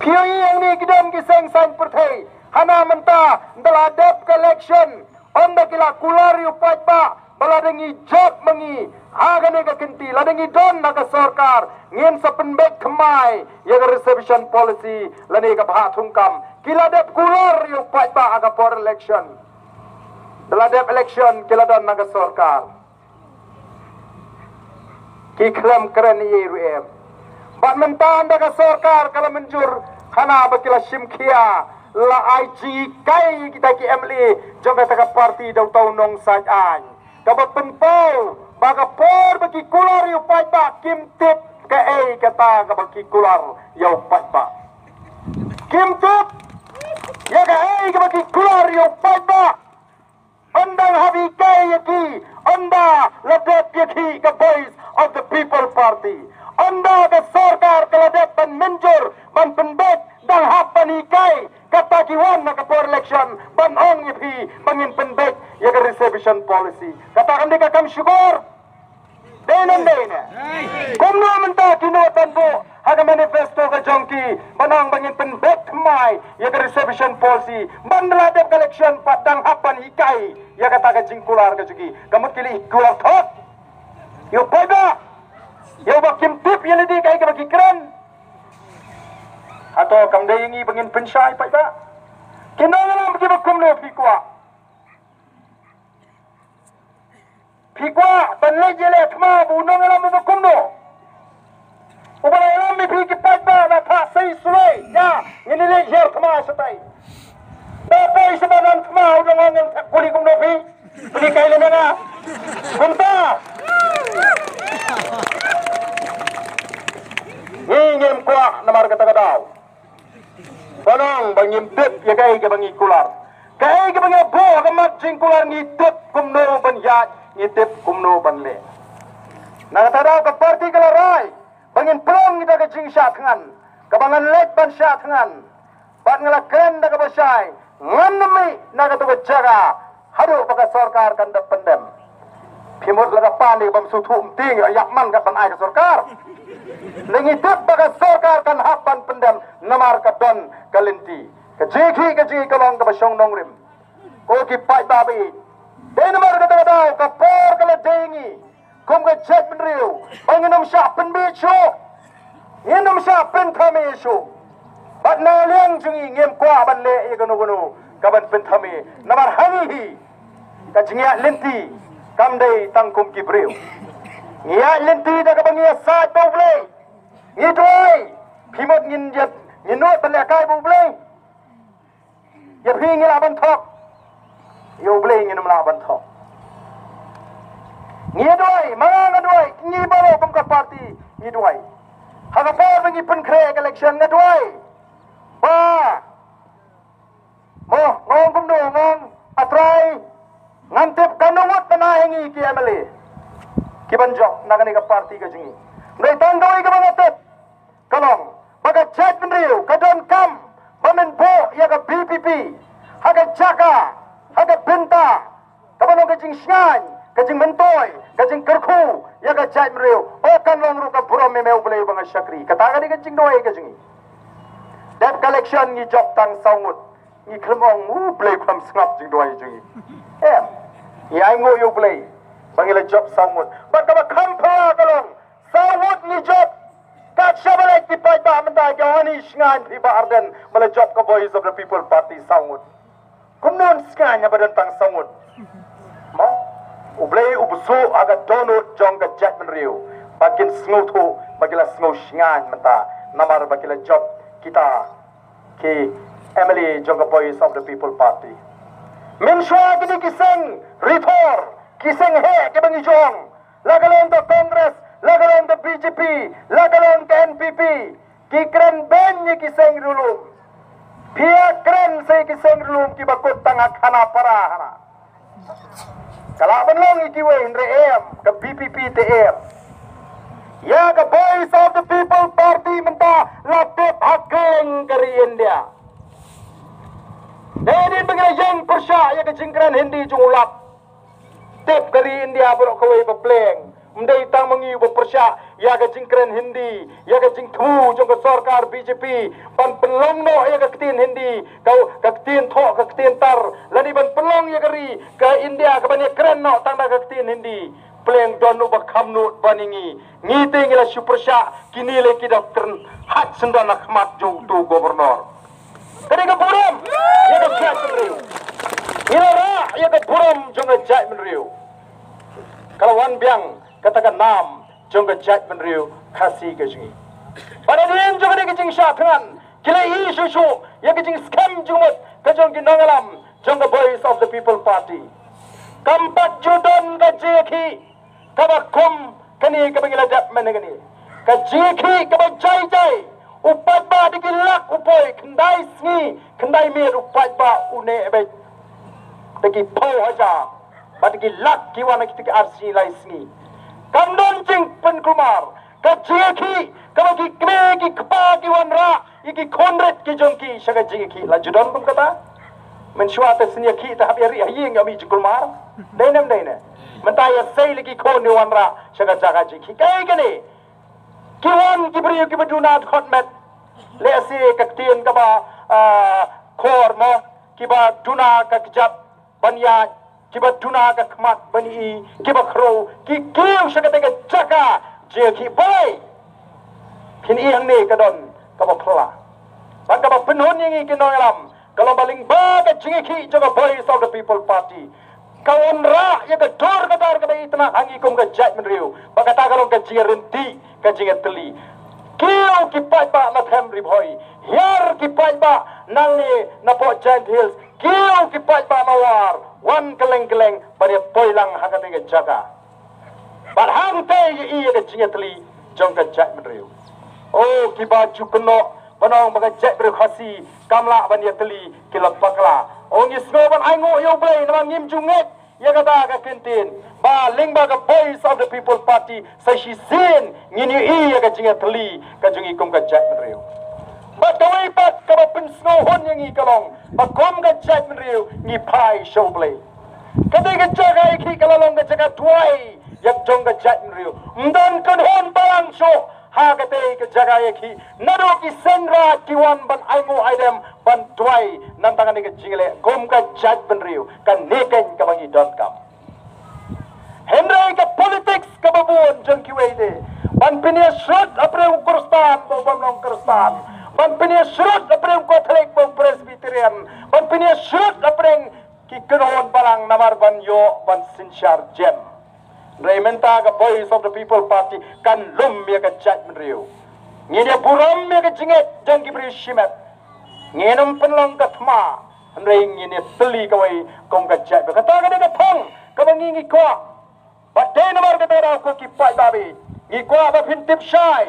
Phi ïohi hangne ki don ki seng saiñ pyrthei, hana mynta ynda la dep ka election, ynda ki la kular ïa u paidbah ba lada ngi jop ma ngi ha kane ka kynti, lada ngi don ha ka sorkar, ngin sa pynbeit thymmai ïa ka reservation policy lane ka bhah thungkam. Ki la dep kular ïa u paidbah ha ka por election. Ynda la dep election ki la don ha ka sorkar. Ki khlem kren ei ei ruh em. Bad mynta ynda ka sorkar ka la mynjur, hana ba ki la shim khia, la ai jinghikai ïa kita ki M L A jong kata ka party da uta u nongsaiñ aiñ, kaba pynpaw ba ka por ba ki kular ïa u paidbah kim tip kaei kata kaba ki kular ïa u paidbah. Kim tip. Ïa kaei kaba ki kular ïa u paidbah. Ynda hap hikai ïa ki, ynda la dep ïa ki ka Voice of the People Party. Ynda ka sorkar ka la dep ban mynjur, ban pynbeit, dang hap ban hikai, kata ki wan na ka por election, ban ong ïa phi, ba ngin pynbeit ïa ka reservation policy. Kata kam dei ka kam shukor. Dei ne em dei ne? Kumno mynta ki nud ban buh ha ka manifesto ka jong ki, ban ong ba ngin pynbeit thymmai ïa ka reservation policy, ban da la dep ka election pat dang hap ban hikai ïa kata ka jingkular ka jong ki. Ka mut ki la kular thok ïa u paidbah, ïa uba kim tip ïa lade kaei kaba ki kren. Hato kam dei ïa ngi ba ngin pynshai paidbah? Ki nongïalam kiba kumno phi kwah? Phi kwah ban leit ïaleh thma bad u nongïalam uba kumno? Uba la ïalam ïa phi ki paidbah, la phah sei suloi, ïa, ngin ïaleh hiar thma shatai. Da poi shabar lam thma, u dang ong ngin thep kuli kumno phi? Phi kai lem ïa nga. Kumta. Ngi ngim kwah namar kata ka daw. Ban ong ba ngim tip ïa kaei kaba ngi kular. Kaei kaba ngi buh ha ka mat jingkular ngi tip kumno ban ïaid, ngi tip kumno ban leh. Na kata daw ka party ka la rai ba ngin pynlong ïa ka jingshah thngan kaba ngan leit ban shah thngan. Bad nga la kren da kaba shai, ngan ym mih na kata ka jaka haduh ba ka sorkar kan da pyndem. Phi mut la ka pan dei bym sngewthuh, ym tieng ïa ïap man kat ban ai ka sorkar. Ngi tip ba ka sorkar kan hap ban pyndem namar ka don ka lynti. Ka jingkhih ka jingkhih ka long kaba shong nongrim. Ko ki paidbah ba ïeit, dei namar kata ka daw ka por ka la dei ngi kum ka jaitbynriew ba ngin ym shah pynbeit shuh. Ngin ym shah pynthame shuh. Bad na liang jong ngi ngim kwah ban leh ïa kano kano kaban pynthame. Namar ha ngi hi ka jingïaid lynti kam dei tang kum ki briew. Ngi ïaid lynti da kaba ngi ïasaid bad U Blei. Ngi duwai, phi mut ngin ïa, ngin nud ban lehkai bad U Blei. Ïa phi ngi lah ban thok, ïa U Blei ngin ym lah ban thok. Ngi duwai, ma nga nga duwai, ngi baroh kum ka party ngi duwai. Ha ka por ba ngi pynkhreh ka election nga duwai ba, mo, nga ong kumno, nga ong, A Trai, ngan tip kan ym mut ban ai ha ngi ki M L A kiban jop na kane ka party ka jong ngi. Hynrei tang kawei kaba nga tip ka long ba ka jaitbynriew ka donkam ba men buh ïa ka V P P ha ka jaka, ha ka bynta kaba long ka jingshngaiñ, ka jingmyntoi, ka jingkyrkhu ïa ka jaitbynriew. Oh, kan long ruh ka burom, me me U Blei ba nga shakri. Kata ka dei ka jingduwai ka jong ngi. Dep ka election ngi jop tang saw ngut. Ngi khlem ong, U Blei khlem sngap jingduwai jong ngi. Em. Ngi ainguh ïa U Blei ba ngi la jop saw ngut. Bad kaba kham phylla ka long, saw ngut ngi jop. Kat shaba leit ki paidbah mynta ki ong, ani shngaiñ phi Bah Ardent ba la jop ka Voice of the People Party saw ngut. Kumno yn shngaiñ haba don tang saw ngut? Mo, U Blei u bsuh ha ka dohnud jong ka jaitbynriew ba kin sngewthuh, ba ki la sngew shngaiñ mynta namar ba ki la jop kita ki M L A jong ka Voice of the People Party. Mynshuwa kine ki seng rithor, ki seng heh kiba ngi ju ong, la ka long ka Congress, la ka long ka B J P, la ka long ka N P P, ki kren beiñ ïa ki seng riewlum. Phi ïa kren sa ïa ki seng riewlum kiba kut tang ha khana para hana. Ka lah ban long ïa kiwei, hynrei em, ka V P P te em. Ïa ka Voice of the People Party mynta la tip ha kylleng ka ri India. Dei hadien ba ngi la ïeng pyrshah ïa ka jingkren Hindi jong u Lat. Tip ka ri India baroh kawei ba pleng. Ym dei tang ma ngi uba pyrshah ïa ka jingkren Hindi, ïa ka jingthmu jong ka sorkar B J P ban pynlong noh ïa ka ktien Hindi, ka, ka ktien thoh, ka ktien tar, lane ban pynlong ïa ka ri ka India kaban ïakren noh tang da ka ktien Hindi. Pleng don uba kham nud ban ïa ngi. Ngi te ngi la shu pyrshah, kine lei ki da kren hait syndon ha khmat jong uto u governor. Ka dei ka burom ïa ka jaitbynriew. Ngi la rah ïa ka burom jong ka jaitbynriew. Ka la wan biang kata ka nam jong ka jaitbynriew Khasi ka jong ngi. Bad hadien jong kane ka jingshah thngan, ki la ïohi shuh shuh ïa ka jingskhem jingmut ka jong ki nongïalam jong ka Voice of the People Party. Kam pat ju don ka jingïakhih kaba kum kane kaba ngi la dep mynne kane. Ka jingïakhih kaba jai jai, U paidbah da ki lak u poi, khyndai sngi khyndai miet u paidbah u neh beit. Da ki phew hajar bad da ki lak ki wan ha kita ki ar sngi lai sngi. Kam don jingpynkulmar. Ka jingïakhih kaba ki kmie ki kpa ki wanrah ïa ki khun rit ki jong ki sha ka jingïakhih, la ju don kum kata? Mynshuwa te shu ïakhih te hap ïa rieh ha ïing, ïa mih jingkulmar. Dei ne em dei ne? Mynta ïa sei la ki khun ïa wanrah sha ka jaka jingïakhih. Kaei kane? Ki wan ki briew kiba duna dkhot met. Lehse ka ktien kaba, ah, khor mo, kiba duna ka kjat ban ïaid, kiba duna ka khmat ban ïohi, kiba khrew, ki kiew sha kata ka jaka jingïakhih. Balei? Phin i hangne ka don kaba phylla. Bad kaba pynhun ïa ngi ki nongïalam ka long ba lyngba ka jingïakhih jong ka Voice of the People Party, ka wanrah ïa ka dur ka dar kaba itynnad ha ngi kum ka jaitbynriew. Ba kata ka long ka jingïaryntih, ka jingïatylli. Kiew ki paidbah na them Ri Bhoi, hiar ki paidbah nangne na poh Jaintia Hills, kiew ki paidbah na War, wan kylleng kylleng ban ïa poi lang ha kata ka jaka. Bad hangta ïa i ïa ka jingïatylli jong ka jaitbynriew. O, kiba ju kynnoh ban ong ba ka jaitbynriew Khasi kam lah ban ïatylli ki la bakla. O, ngi sngew ban ainguh ïa U Blei namar ngim ju ngeit ïa kata ka kyntien ba lyngba ka Voice of the People Party sa shisien ngin ïohi ïa ka jingïatylli ka jong ngi kum ka jaitbynriew. Bad kawei pat kaba pynsngewhun ïa ngi ka long ba kum ka jaitbynriew ngi phai sha U Blei. Kata ka jaka ïakhih ka la long ka jaka duwai ïa ka jong ka jaitbynriew. Ym don kynhun balang shuh ha kata ka jaka ïakhih. Naduh ki seng raid ki wan ban ainguh aidem ban duwai na bynta kane ka jingleh kum ka jaitbynriew, kane keiñ kaba ngi donkam. Hynrei ka politics kaba bun jong kiwei de ban pynïasyrut hapdeng u Khristan bad u bym long Khristan, ban pynïasyrut hapdeng u Katholik bad u Presbyterian, ban pynïasyrut hapdeng ki kynhun balang namar ban ïoh ban synshar jem. Hynrei mynta ka Voice of the People Party kan lum ïa ka jaitbynriew. Ngin ïa burom ïa ka jingngeit jong ki briew shimet. Ngin ym pynlong ka thma, hynrei ngin ïa tylli kawei kum ka jaitbynriew. Kata ka dei ka thong kaba ngi ngi kwah. Bad dei namar kata ka daw ko ki paidbah, ngi kwah ba phin tip shai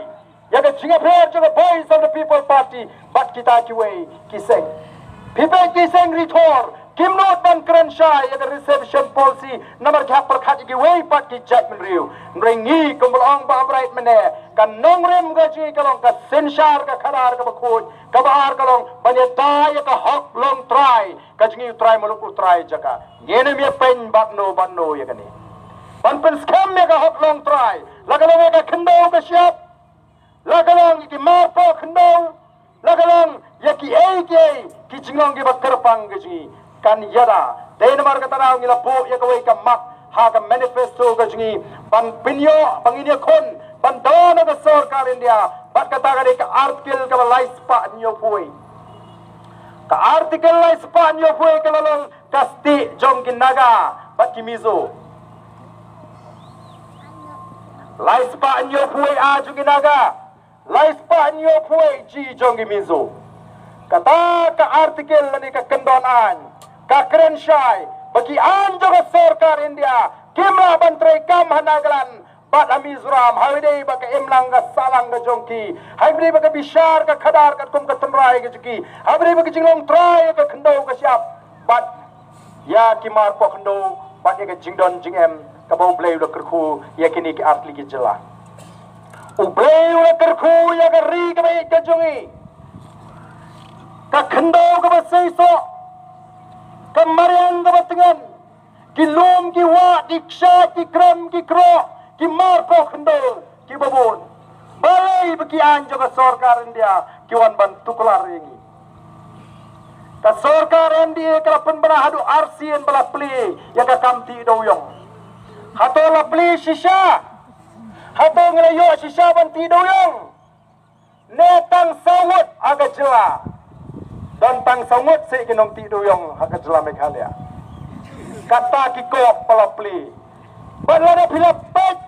ïa ka jingïapher jong ka Voice of the People Party bad kita kiwei ki seng. Phi peit ki seng Ri Thor kim nud ban kren shai ïa ka reservation policy namar ki hap pyrkhat ïa kiwei pat ki jaitbynriew. Hynrei ngi kum ba la ong Bah Bright mynne, ka nongrim ka jong ngi ka long ka synshar ka khadar kaba khuid, kaba ar ka long ban ïada ïa ka hok longtrai ka jong ngi u trai muluk u trai jaka. Ngin ym ïa pyn bad no bad no ïa kane. Ban pynskhem ïa ka hok longtrai, la ka long ïa ka khyndew ka shyiap, la ka long ïa ki marpoh khyndew, la ka long ïa kiei kiei ki jinglong kiba kyrpang ka jong ngi, kan ïada. Dei namar kata ka daw ngi la buh ïa kawei ka mat ha ka manifesto ka jong ngi ban pynïoh ba ngin ïakhun ban don ha ka sorkar India. Bad kata ka dei ka article kaba lai spah hynñiewphew. Ka article lai spah hynñiewphew ka la long ka stieh jong ki Naga bad ki Mizo. Lai spah hynñiewphew A jong ki Naga, lai spah hynñiewphew G jong ki Mizo. Kata ka article lane ka kyndon aiñ ka kren shai ba ki aiñ jong ka sorkar India kim lah ban treikam ha Nagaland bad ha Mizoram, ha kaba ïadei bad ka imlang ka sahlang ka jong ki, ha kaba ïadei bad ka bishar ka khadar katkum ka tynrai ka jong ki, ha kaba ïadei bad ka jinglong trai ka khyndew ka shyiap bad ïa ki marpoh khyndew bad ïa ka jingdon jingem kaba U Blei u la kyrkhu ïa kine ki artylli ki jylla. U Blei u la kyrkhu ïa ka ri kaba ïeit ka jong ngi, ka khyndew kaba seisoh, ka mariang kaba tngen, ki lum ki wah, ki kshaid, ki krem ki kroh, ki marpoh khyndew kiba bun. Balei ba ki aiñ jong ka sorkar India ki wan ban tuklar ïa ngi? Ka sorkar N D A ka la pynbna haduh arsien ba la plie ïa ka kam tih dewïong. Hato la plie shisha? Hato ngi la ïoh shisha ban tih dewïong? Ne tang saw ngut ha ka jylla? Don tang saw ngut seh ki nongtih dewïong ha ka jylla Meghalaya. Kata ki koh ba la plie. Bad lada phi la peit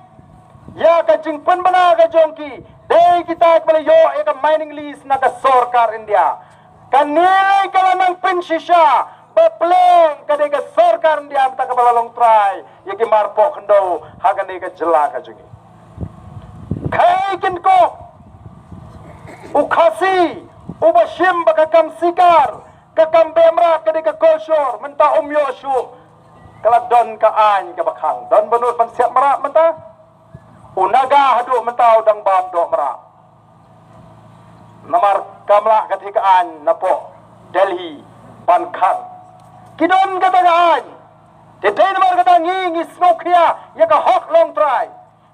ïa ka jingpynbna ka jong ki, dei kita kiba la ïoh ïa ka mining lease na ka sorkar India. Kane ka la nang pynshisha ba pleng ka dei ka sorkar India mynta kaba la long trai ïa ki marpoh khyndew ha kane ka jylla ka jong ngi. Kaei kin koh? U Khasi uba shim ba ka kam sikar, ka kam beh mrad ka dei ka kolshor, mynta um ïoh shuh. Ka la don ka aiñ kaba khang. Don ba nud ban siap mrad mynta? U Naga haduh mynta u dang bam doh mrad. Namar kam lah ka thik aiñ napoh Delhi ban khang. Ki don kata ka aiñ. Te dei namar kata ngi ngi sngewkhia ïa ka hok longtrai.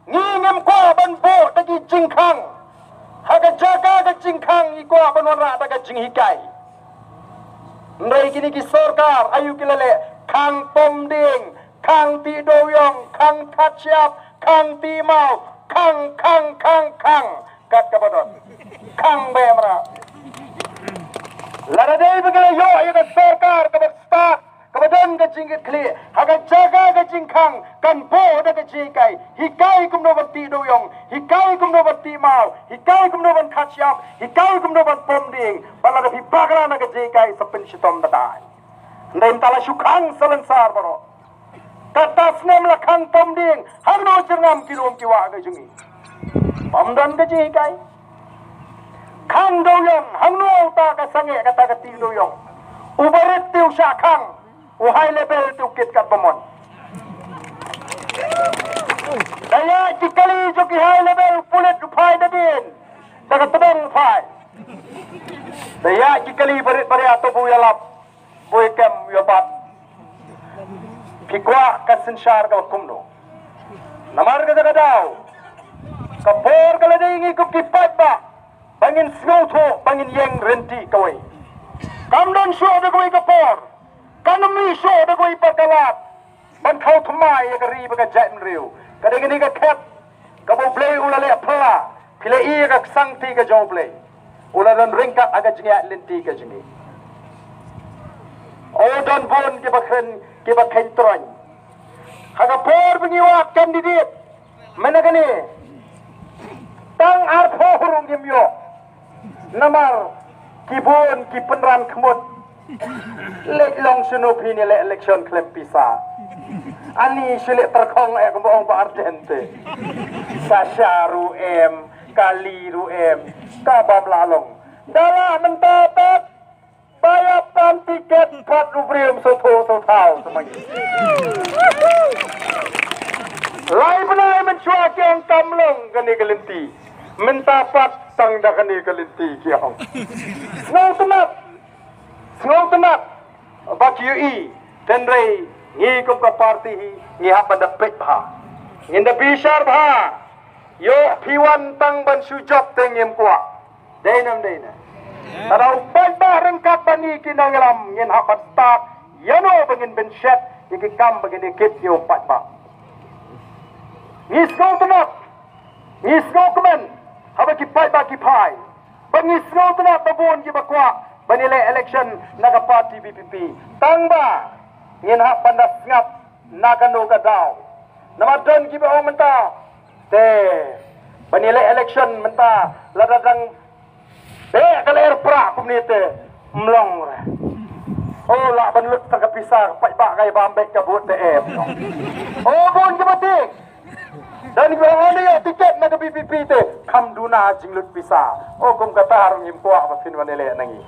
Ngi ngim kwah ban buh da ki jingkhang. Ha ka jaka ka jingkhang ngi kwah ban wanrah da ka jinghikai. Hynrei kine ki sorkar aïu ki la leh? Khang pom dieng, khang tih dewiong, khang khat shyiap, khang tih maw, khang, khang, khang, khang. Kat kaba don. Khang beh mrad. Lada dei ba ki la ïoh ïa ka sorkar kaba stad, kaba don ka jingkitkhlieh, ha ka jaka ka jingkhang kan buh da ka jinghikai. Hikai kumno ban tih dewiong, hikai kumno ban tih maw, hikai kumno ban khat shyiap, hikai kumno ban pom dieng. Bad lada phi bakla na ka jinghikai sa pynshitom da ka aiñ. Hynrei mynta la shu khang salonsar baroh. Kata snem la khang pom dieng, hangno jyrngam ki lum ki wah ka jong ngi? Pom don ka jinghikai. Khang dewiong, hangno uta ka sangeh kata ka tih dewiong? U barit te u shah khang, u high level te u kit katba mon. Da ïaid ki kali jong ki high level pulit u phai da dien, da ka tdong u phai. Da ïaid ki kali barit baria to bu ïalap, bu ïakem ïabat. Phi kwah ka synshar ka kumno? Namar kata ka daw, ka por ka la dei ngi kum ki paidbah ba ngin sngewthuh, ba ngin ïeng ryntih kawei. Kam don shuh da kawei ka por, kam don shuh da kawei pat ka lad ban khaw thymmai ïa ka ri bad ka jaitbynriew. Ka dei kane ka khet kaba U Blei u la leh phylla. Phi la i ïa ka ksangti ka jong U Blei, u la don ryngkat ha ka jingïaid lynti ka jong ngi. O, don bun kiba kren, kiba kheiñ troiñ. Ha ka por ba ngi wad candidate mynta kane, tang arphew ruh ngim ïoh. Namar ki bun ki pynran khmut. Leit long shano phi ne leh election khlem pisa? Ani shu leh tyrkhong eh kumba ong Bah Ardent te. Ka sha ruh em, ka li ruh em, ka bam la long. Da lah mynta pat ba ïa pan tiket pat u briew sotho sothaw. Lai bnai mynshuwa ki ong kam long kane ka lynti. Mynta pat tang da kane ka lynti ki ong. Sngewtynnat. Sngewtynnat ba ki ïohi. Hynrei ngi kum ka party hi ngi hap ban da peit bha. Ngin da bishar bha. Ïoh phi wan tang ban shu jop te ngim kwah. Dei ne em dei ne? Lada u paidbah ryngkat bad ngi ki nongïalam ngin hap ban stad ïano ba ngin pynshet ïa ki kam ba ngin ïa kit ïa u paidbah. Ngi sngewtynnat, ngi sngewkmen haba ki paidbah ki phai. Ba ngi sngewtynnat ba bun kiba kwah ban ïaleh election na ka party V P P. Tang ba ngin hap ban da sngap na kano ka daw. Namar don kiba ong mynta te ban ïaleh election mynta lada dang beh ka lyer prah kumne te ym long re. O, lah ban lut tang ka pisa, paidbah ka ïa bam beit ka vote te em. O, bun kiba tieng. Don kiba ong ïa tiket na ka V P P te kham duna jinglut pisa. O, kum kata ruh ngim kwah ba phin wan ïaleh na ngi.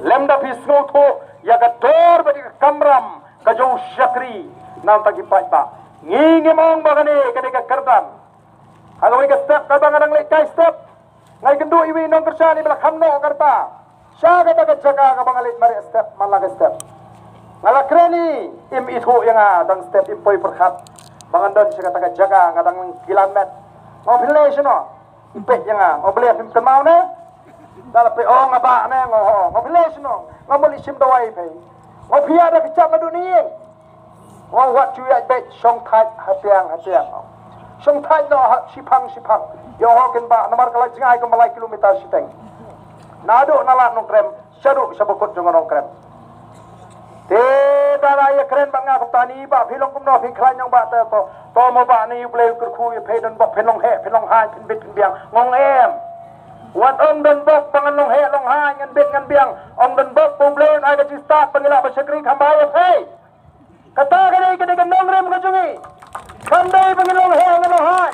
Lymda phi sngewthuh ïa ka dor bad ïa ka kamram ka jong u shakri na ka bynta ki paidbah. Ngi ngim ong ba kane ka dei ka kyrdan. Ha kawei ka step kaba nga dang leh kai step, nga ïakynduh ïa uwei u nongkyrshan iba la kham noh ka rta sha kata ka jaka kaba nga leit mareh step man la ka step. Nga la kren, im ithuh ïa nga, dang step im poi pyrkhat ba ngan don sha kata ka jaka, nga dang kilan met. Nga ong phi leh shano? Im peit ïa nga. Nga ong balei phim kynmaw ne? Da la peit, ong nga bah ne, nga ong. Nga ong phi leh shano? Nga ong balei shim dawai phi? Nga ong phi ïa da ka jaka naduh ne ïing. Nga ong wat shu ïaid beit, shong thait hatiang hatiang. Shong thait noh ha shiphang shiphang. Ïa, ong ho kin bah, namar ka la jngai kumba lai kilometer shiteng. Naduh na lad Nongkrem shaduh sha ba kut jong ka Nongkrem. Te da la ïa kren bad nga kumta, ni bah phi long kumno, phi khlaiñ ïa u bah te? To, to mo bah, ni U Blei u kyrkhu ïa phi, don bok phin long heh phin long haiñ, phin bit phin biang. Nga ong em. Wat ong don bok ba ngan long heh long haiñ, ngan bit ngan biang. Ong don bok ba U Blei un ai ka jingstad ba ngi lah ban shakri kham bha ïa phi. Kata ka dei, ka dei ka nongrim ka jong ngi. Kam dei ba ngin long heh ngin long haiñ,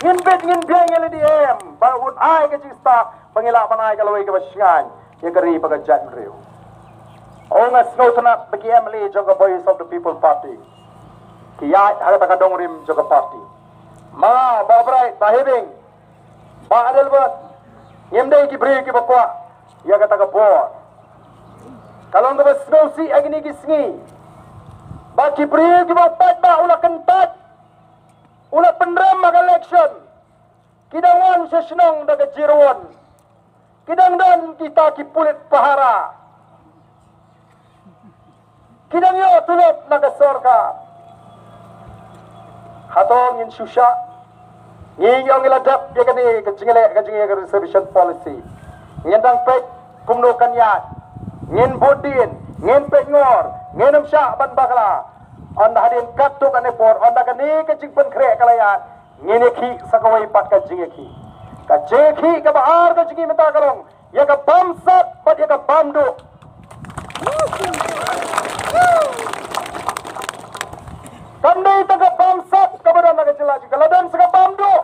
ngin bit ngin biang ïa lade, em. Ba un ai ka jingstad ba ngi lah ban ai ka lawei kaba shngaiñ ïa ka ri bad ka jaitbynriew. Ong nga sngewtynnat ba ki M L A jong ka Voice of the People Party ki ïaid ha kata ka dongrim jong ka party. Ma Bah Bright, Bah Hibing, Bah Adelbert, ngim dei ki briew kiba kwah ïa kata ka bor. Ka long kaba sngewsih ha kine ki sngi ba ki briew kiba u paidbah u la kyntait, u la pynrem ha ka election, ki dang wan sha shnong da ka jingwan. Ki dang don kita ki pulit pahara. Ki dang ïoh tulop na ka sorkar. Hato ngin shu shah? Ngi ïoh ngi la dep ïa kane ka jingleh ka jingïa ka reservation policy. Ngin dang peit kumno kan ïaid. Ngin bud dien, ngin peit ngor, ngin ym shah ban bakla. Ynda hadien katto katne por, ynda kane ka jingpynkhreh ka la ïaid, ngin ïakhih sa kawei pat ka jingïakhih. Ka jingïakhih kaba ar ka jong ngi mynta ka long ïa ka bamsap bad ïa ka bamduk. Kam dei tang ka bamsap kaba don ha ka jylla jong ngi, ka la don sa ka bamduk.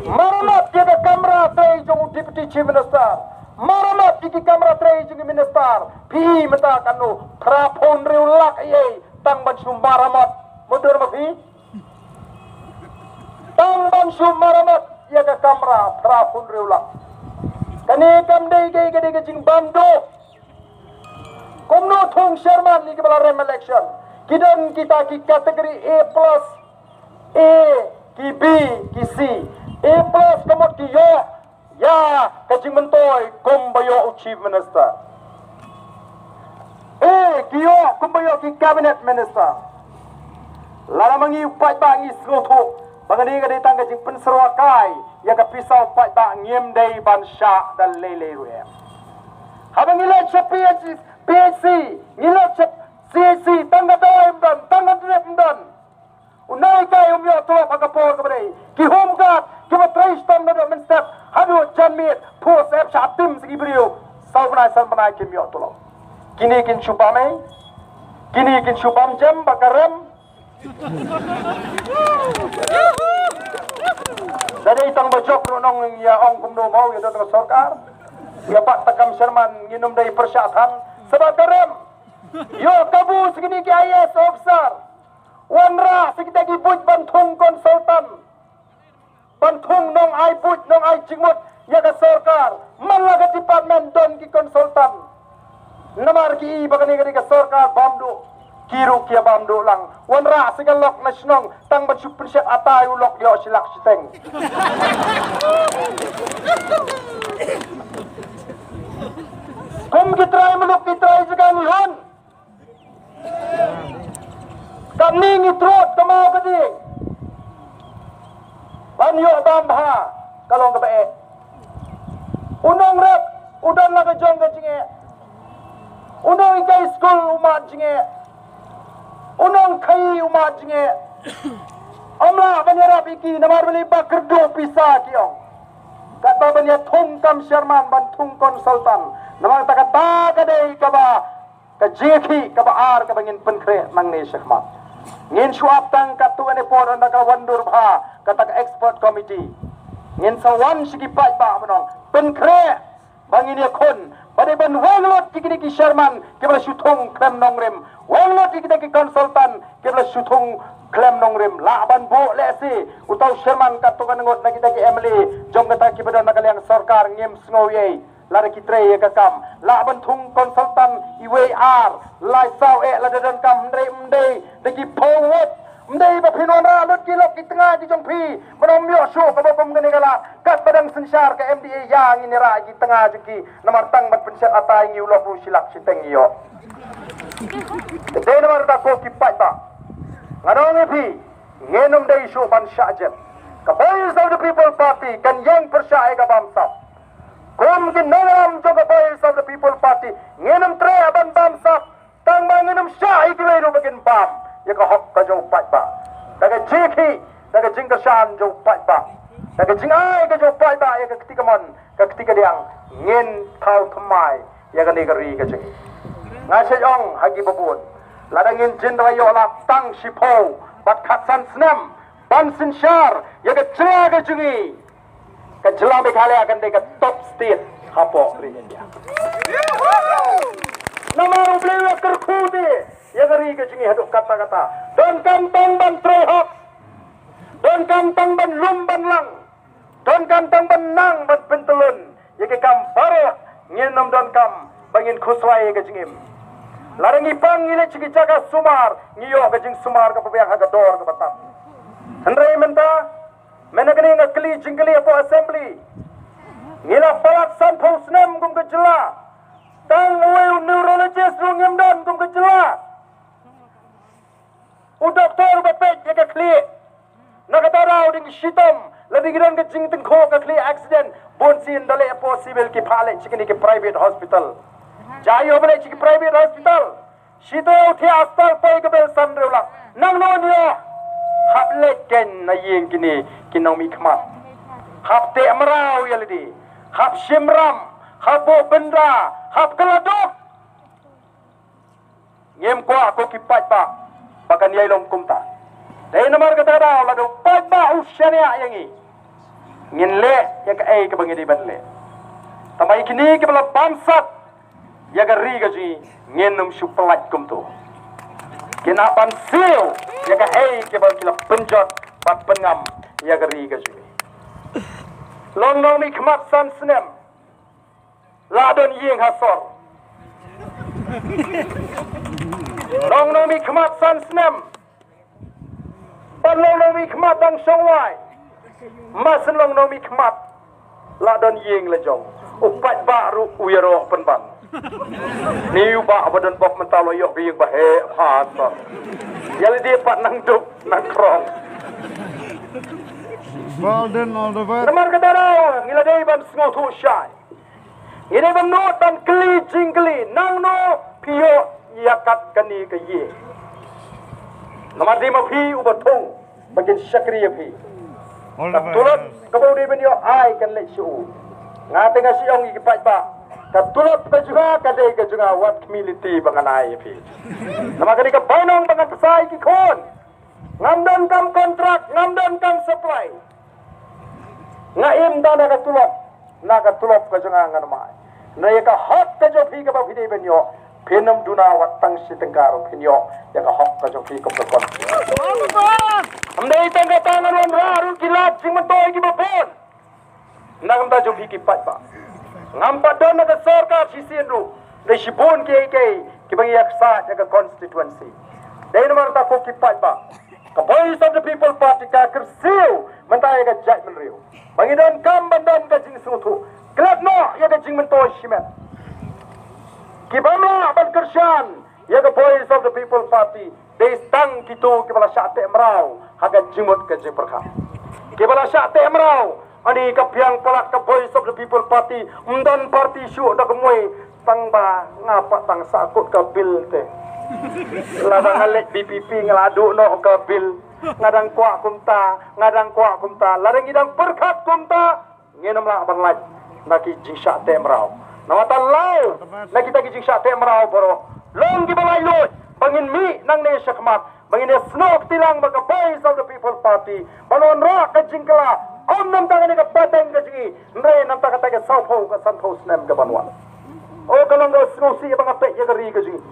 Maramat ïa ka kamra trei jong u Deputy Chief Minister. Maramat ïa ki kamra trei jong ki minister. Phi mynta katno, phra phew hynriew lak ïa tang ban shu maramat. Mutdur ma phi? Tang ban shu maramat ïa ka kamra phra phew hynriew lak. Kane kam dei ka, ka dei ka jingbamduk. Kumno thung sherman ïa kiba la rem election? Ki don kita ki category A plus, A, ki B, ki C. A plus ka mut ki ïoh ïa ka jingmyntoi kumba ïoh u Chief Minister. A, ki ïoh kumba ïoh ki Cabinet Minister. Lada ma ngi u paidbah ngi sngewthuh ba kane ka dei tang ka jingpynsyrwa kai ïa ka pisa u paidbah, ngim dei ban shah da lei lei ruh em. Haba ngi leit sha P H C, P H C, ngi leit sha C H C, tang ka dawai ym don, tang ka drip ym don. U nonghikai um ïoh tulop ha ka por kaba dei. Ki home guard kiba trei shitom naduh mynstep haduh janmiet, phuh sep shah tim sa ki briew, saw bnai san bnai kim ïoh tulop. Kine kin shu bam ei? Kine kin shu bam jem bad ka rem? Da dei tang ba jop ruh nong ïa ong kumno mo ïa don ka sorkar. Ïa pat takam sherman ngin ym dei pyrshah than sa bad ka rem. Ïoh kabu sa kine ki I A S officer. Wanrah sa kita ki buit ban thung consultant, ban thung nong ai buit nong ai jingmut ïa ka sorkar. Man la ka department don ki consultant. Namar ki i ba kane ka dei ka sorkar bamduk, ki ruh ki ïa bamduk lang. Wanrah sa ka lok na shnong tang ban shu pynshet atai u lok ïoh shi lak shiteng. Kum ki trai muluk ki trai jaka ngi hun. Katne ngi trud ka maw ka dieng ban ïoh bam bha, ka long kaba eh. U nongrep u don la ka jong ka jingeh. U nonghikai skul u mad jingeh. U nongkhaii u mad jingeh. Ym lah ban ïarap ïa ki namar balei ba kyrduh pisa ki ong. Katba ban ïa thung kam sherman ban thung consultant. Namar kata kata ka dei kaba ka jingïakhih kaba ar kaba ngin pynkhreh nangne shakhmat. Ngin shu ap tang katto katne por ynda ka wan dur bha kata ka expert committee. Ngin sa wan sha ki paidbah ban ong pynkhreh ba ngin ïakhun ba dei ban weng lut ïa kine ki sherman kiba la shu thung khlem nongrim, weng lut ïa kita ki consultant kiba la shu thung khlem nongrim. Lah ban buh lehse uta u sherman katto katne ngut na kita ki M L A jong kata kiba don na ka liang sorkar, ngim sngew ei. Lada ki trei ïa ka kam, lah ban thung consultant iwei ar lai saw eh lada don kam, hynrei ym dei da ki phew ngut. Ym dei ba phin wanrah lut ki lok ki tnga ki jong phi ban ym ïoh shuh kaba kum kane ka lad. Katba dang synshar ka M D A ïa ngin ïarah ïa ki tnga jong ki namar tang ban pynshet atai ngi u lok ruh shi lak shiteng ïoh. Te dei namar kata ko ki paidbah, nga ong ïa phi, ngin ym dei shuh ban shah jem. Ka Voice of the People Party kan ïeng pyrshah ïa ka bamsap. Kum ki nongïalam jong ka Voice of the People Party, ngin ym treh ban bamsap tang ba ngin ym shah ïa kiwei ruh ba kin bam ïa ka hok ka jong u paidbah. Da ka jingkhih, da ka jingkyrshan jong u paidbah, da ka jingai ka jong u paidbah ïa ka kti kamon ka kti kadiang, ngin thaw thymmai ïa kane ka ri ka jong ngi. Nga shu ong ha kiba bun, lada ngin jin da ïoh lad tang shiphew bad khatsan snem ban synshar ïa ka jylla ka jong ngi, Ka jylla Meghalaya kan dei ka top state hapoh ri India. Namar U Blei u la kyrkhu te ïa ka ri ka jong ngi haduh katta katta. Donkam tang ban trei hok. Donkam tang ban lum ban lang. Donkam tang ban nang ban pyntlun ïa ki kam baroh. Ngin ym donkam ba ngin khuslai ïa ka jingim. Lada ngi pang ngi leit sha ki jaka sumar, ngi ïoh ka jingsumar kaba biang ha ka dor kaba tam. Hynrei mynta, mynta kane nga kylli jingkylli hapoh assembly. Ngi la palat sanphew snem kum ka jylla. Tang uwei u neurologist ruh ngim don kum ka jylla. U doktor ba peit ïa ka khlieh. Na kata daw dang shitom, la dang don ka jingtyngkhuh ka khlieh accident, bun sien da leh hapoh civil ki phah leit sha kine ki private hospital. Jia ïoh ba leit sha ki private hospital. Shito u thiah astar poi ka bel san hynriew lak. Nang non ïoh. Hap leit ken na ïing kine ki nongmihkhmat. Hap teh mraw ïa lade. Hap shim ram. Hap buh bynda. Hap kylla duk. Ngim kwah ko ki paidbah ba kan ïai long kumta. Dei namar kata ka daw lada u paidbah u shaniah ïa ngi, ngin leh ïa kaei kaba ngi dei ban leh. Tangba ïa kine kiba la bamsap ïa ka ri ka jong ngi, ngin ym shu pyllait kumto. Kin hap ban siew ïa kaei kaba ki la pynjot bad pynngam ïa ka ri ka jong ngi. Long nongmihkhmat san snem. La don ïing ha sor. Long nongmihkhmat san snem. Ban long nongmihkhmat dang shong wai. Mar shen long nongmihkhmat. La don ïing la jong. U paidbah ruh u ïaroh pynban. Ni u bah ba don bok mynta la ïoh ka ïing ba heh ha sor. Ïa lade pat nang duk nang krong. Well done, all the best. Namar kata daw ngi la dei ban sngewthuh shai. Ngi dei ban nud ban kylli jingkylli, nangno phi ïoh ïa kat kane ka ïing? Namar dei ma phi uba thung ba kin shakri ïa phi. Ka tulop kaba u dei ban ïoh ai kan leit sha u. Nga te nga shu ong ïa ki paidbah, ka tulop ka jong nga ka dei ka jong nga, wat khmih lynti ba ngan ai ïa phi. Namar ka dei ka bainong ba ngan pynshai ïa ki khun. Ngam don kam kontrak, ngam don kam supply. Nga im tang da ka tulop, na ka tulop ka jong nga ngan ym ai. Na ïa ka hok ka jong phi kaba phi dei ban ïoh, phin ym duna wat tang shi tyngka ruh phin ïoh ïa ka hok ka jong phi kum ka kon. Ym dei tang kata, ngan wanrah ruh ki lad jingmyntoi kiba bun. Na ka bynta jong phi ki paidbah. Ngam pat don na ka sorkar shisien ruh, dei shibun kiei kiei kiba ngi ïaksaid ïa ka constituency. Dei namar kata ko ki paidbah, ka Voice of the People Party ka kyrsiew mynta ïa ka jaitbynriew ba ngi donkam ban don ka jingsngewthuh. Klet noh ïa ka jingmyntoi shimet. Ki bym lah ban kyrshan ïa ka Voice of the People Party dei tang kito kiba la shah teh mraw ha ka jingmut ka jingpyrkhat. Kiba la shah teh mraw, ani ka biang palat ka Voice of the People Party, ym don party shuh da ka mui, tang ba nga pat tang sahkut ka bill te. Lada nga leit V P P nga la duh noh ka bill. Nga dang kwah kumta, nga dang kwah kumta. Lada ngi dang pyrkhat kumta, ngin ym lah ban lait na ki jingshah teh mraw. Namar ta law na kita ki jingshah teh mraw baroh, long kiba laitluid ba ngin mih nangne shakhmat, ba ngin ïasnoh kti lang bad ka Voice of the People Party ban wanrah ka jingkylla, ym namar kane ka pateng ka jong ngi, hynrei namar kata ka sawphew ka sanphew snem ka ban wan. O, ka long ka sngewsih ba nga peit ïa ka ri ka jong ngi.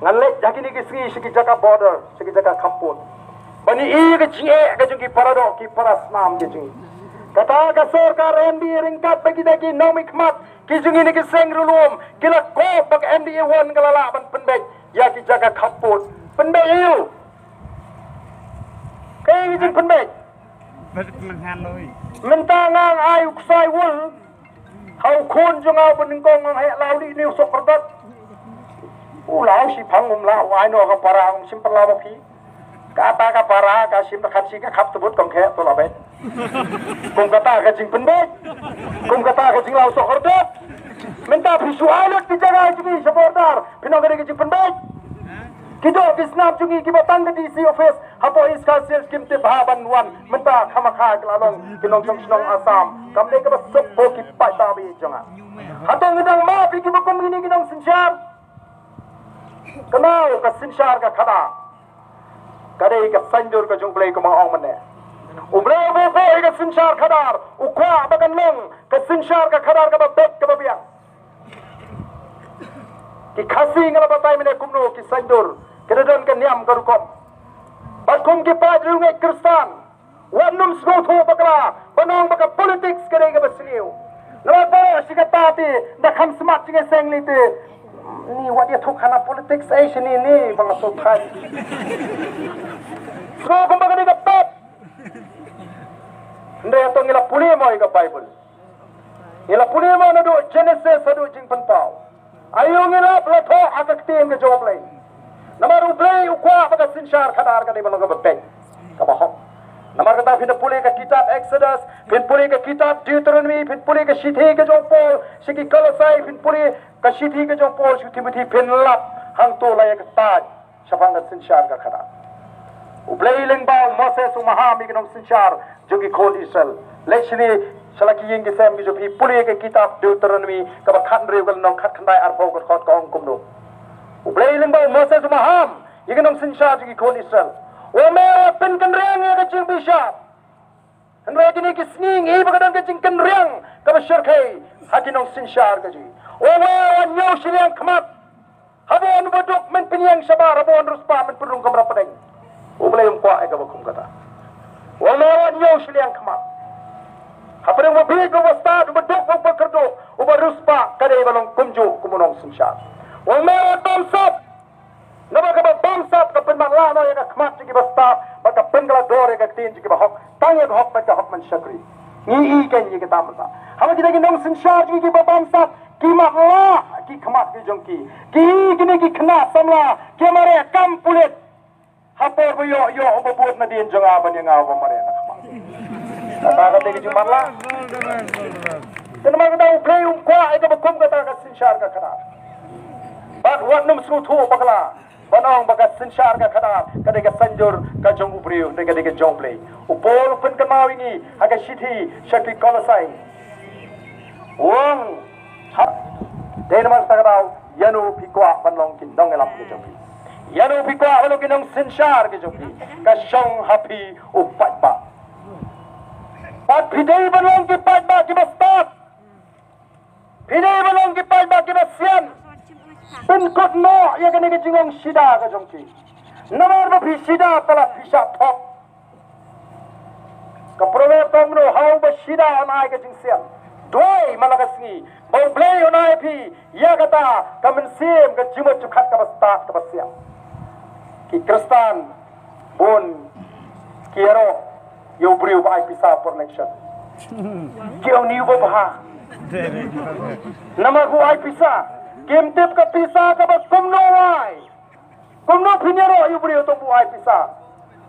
Ngan leit ha kine ki sngi sha ki jaka border, sha ki jaka khappud, ban ïohi ka jingeh ka jong ki para doh ki para snam ka jong ngi. Kata ka sorkar M D A ryngkat bad kita ki nongmihkhmat ki jong ngi na ki seng riewlum ki la kop ba ka M D A one ka la lah ban pynbeit ïa ki jaka khappud. Pynbeit ïa u. Kaei ka jingpynbeit? Mynta nga ai u ksai wul ha u khun jong nga uba nyngkong, nga heh, law dih ne u soh kyrdat. U law shiphang um lah, u ai noh ka para, um shim pynlaw ma phi. Kata ka para ka shim da khatshi ka khap tebut, kong heh, to la beit. Kum kata ka jingpynbeit. Kum kata ka jinglaw soh kyrdat. Mynta phi shu ai lut ki jaka jong ngi sha border, phin ong ka dei ka jingpynbeit? Ki doh ki snam jong ngi kiba tang ka D C office hapoh East Khasi Hills kim tip bha ban wan, mynta khamkha ki la long ki nongshong shnong Assam. Kam dei kaba suk ko ki paidbah ba ïeit jong nga. Hato ngi dang map ïa kiba kum kine ki nongsynshar? Kynmaw, ka synshar ka khadar ka dei ka saiñdur ka jong U Blei, kumba ong mynne. U Blei u buh ïa ka synshar khadar, u kwah ba kan long ka synshar ka khadar kaba beit kaba biang. Ki Khasi nga la batai mynne kumno ki saiñdur, ki da don ka niam ka rukom. Bad kum ki paid riewngeit Khristan, wat nym sngewthuh bakla ba nang ba ka politics ka dei kaba sniew. Namar ba shi katta te da kham smat jingïaseng lei te, ni wat ïathuh khana politics ei shini ni ba nga sngewthuh. Sngewthuh kumba ka dei ka pep. Hynrei hato ngi la pule mo ïa ka Bible? Ngi la pule mo naduh Genesis haduh Jingpynpaw? Aïu ngi la pynlong thoh ha ka ktien ka jong U Blei? Namar U Blei u kwah ba ka synshar khadar ka dei ban long kaba beit, kaba hok. Namar kata phin da pule ka kitab Exodus, phin pule ka kitab Deuteronomy, phin pule ka shithi ka jong Paul sha ki Kolosai, phin pule ka shithi ka jong Paul sha u Timothy, phin lap hangto la ïa ka taid shaphang ka synshar ka khadar. U Blei lyngba u Moses u maham ïa ki nongsynshar jong ki khun Israel. Leit shane sha la ki ïing ki sem ki jong phi, pule ka kitab Deuteronomy kaba khathynriew ka lynnong khatkhyndai arphew ka dkhot ka ong kumno. U Blei lyngba u Moses u maham ïa ki nongsynshar jong ki khun Israel. U ong me wat pynkynriang ïa ka jingbishar. Hynrei kine ki sngi ngi ba ka don ka jingkynriang kaba shyrkhei ha ki nongsynshar ka jong ngi. U ong me wat ñiew shiliang khmat. Haba u baduk men pynïeng shabar, haba u riewspah men pynrung kamra pdeng. U Blei um kwah ïa kaba kum kata. U ong me wat ñiew shiliang khmat. Hapdeng uba bieit, uba stad, uba duk, uba kyrduh, uba riewspah, ka dei ba long kumjuh kum u nongsynshar. U ong me wat bamsap. Naba kaba bamsap ka pynmatlah noh ïa ka khmat jong kiba stad, bad ka pynkylla dor ïa ka ktien jong kiba hok, tang ïa ka hok bad ka hok ban shakri. Ngi i kein ïa kita mynta. Haba kita ki nongsynshar jong ngi kiba bamsap, ki matlah ki khmat ki jong ki. Ki i kine ki khynnah samla ki mareh kam pulit. Ha por ba ïoh ïoh uba bud nadien jong nga ban ïa nga uba mareh na khmat. Kata ka dei ka jingmatlah. Te namar kata U Blei um kwah ïa kaba kum kata ka synshar ka khadar. Bad wat nym sngewthuh bakla ba nang ba ka synshar ka khadar ka dei ka saiñdur ka jong u briew, hynrei ka dei ka jong U Blei. U Paul u pynkynmaw ïa ngi ha ka shithi sha ki Kolosai. U ong, ha, dei namar kata ka daw, ïano phi kwah ban long ki nongïalam ki jong phi? Ïano phi kwah ban long ki nongsynshar ki jong phi? Ka shong ha phi u paidbah. Bad phi dei ban long ki paidbah kiba stad. Phi dei ban long ki paidbah kiba sian. Pynkut noh ïa kane ka jinglong shida ka jong phi. Namar ba phi shida palat phi shah thok. Ka Proverb ka ong kumno, ha uba shida un ai ka jingsian. Duwai man la ka sngi ba U Blei un ai phi ïa kata ka mynsiem, ka jingmut jingpyrkhat kaba stad kaba sian. Ki Khristan bun ki ïaroh ïa u briew ba ai pisa por election. Ki ong ni uba bha. Namar ba u ai pisa. Kim tip ka pisa kaba kumno u ai. Kumno phin ïaroh ïa u briew uta uba u ai pisa?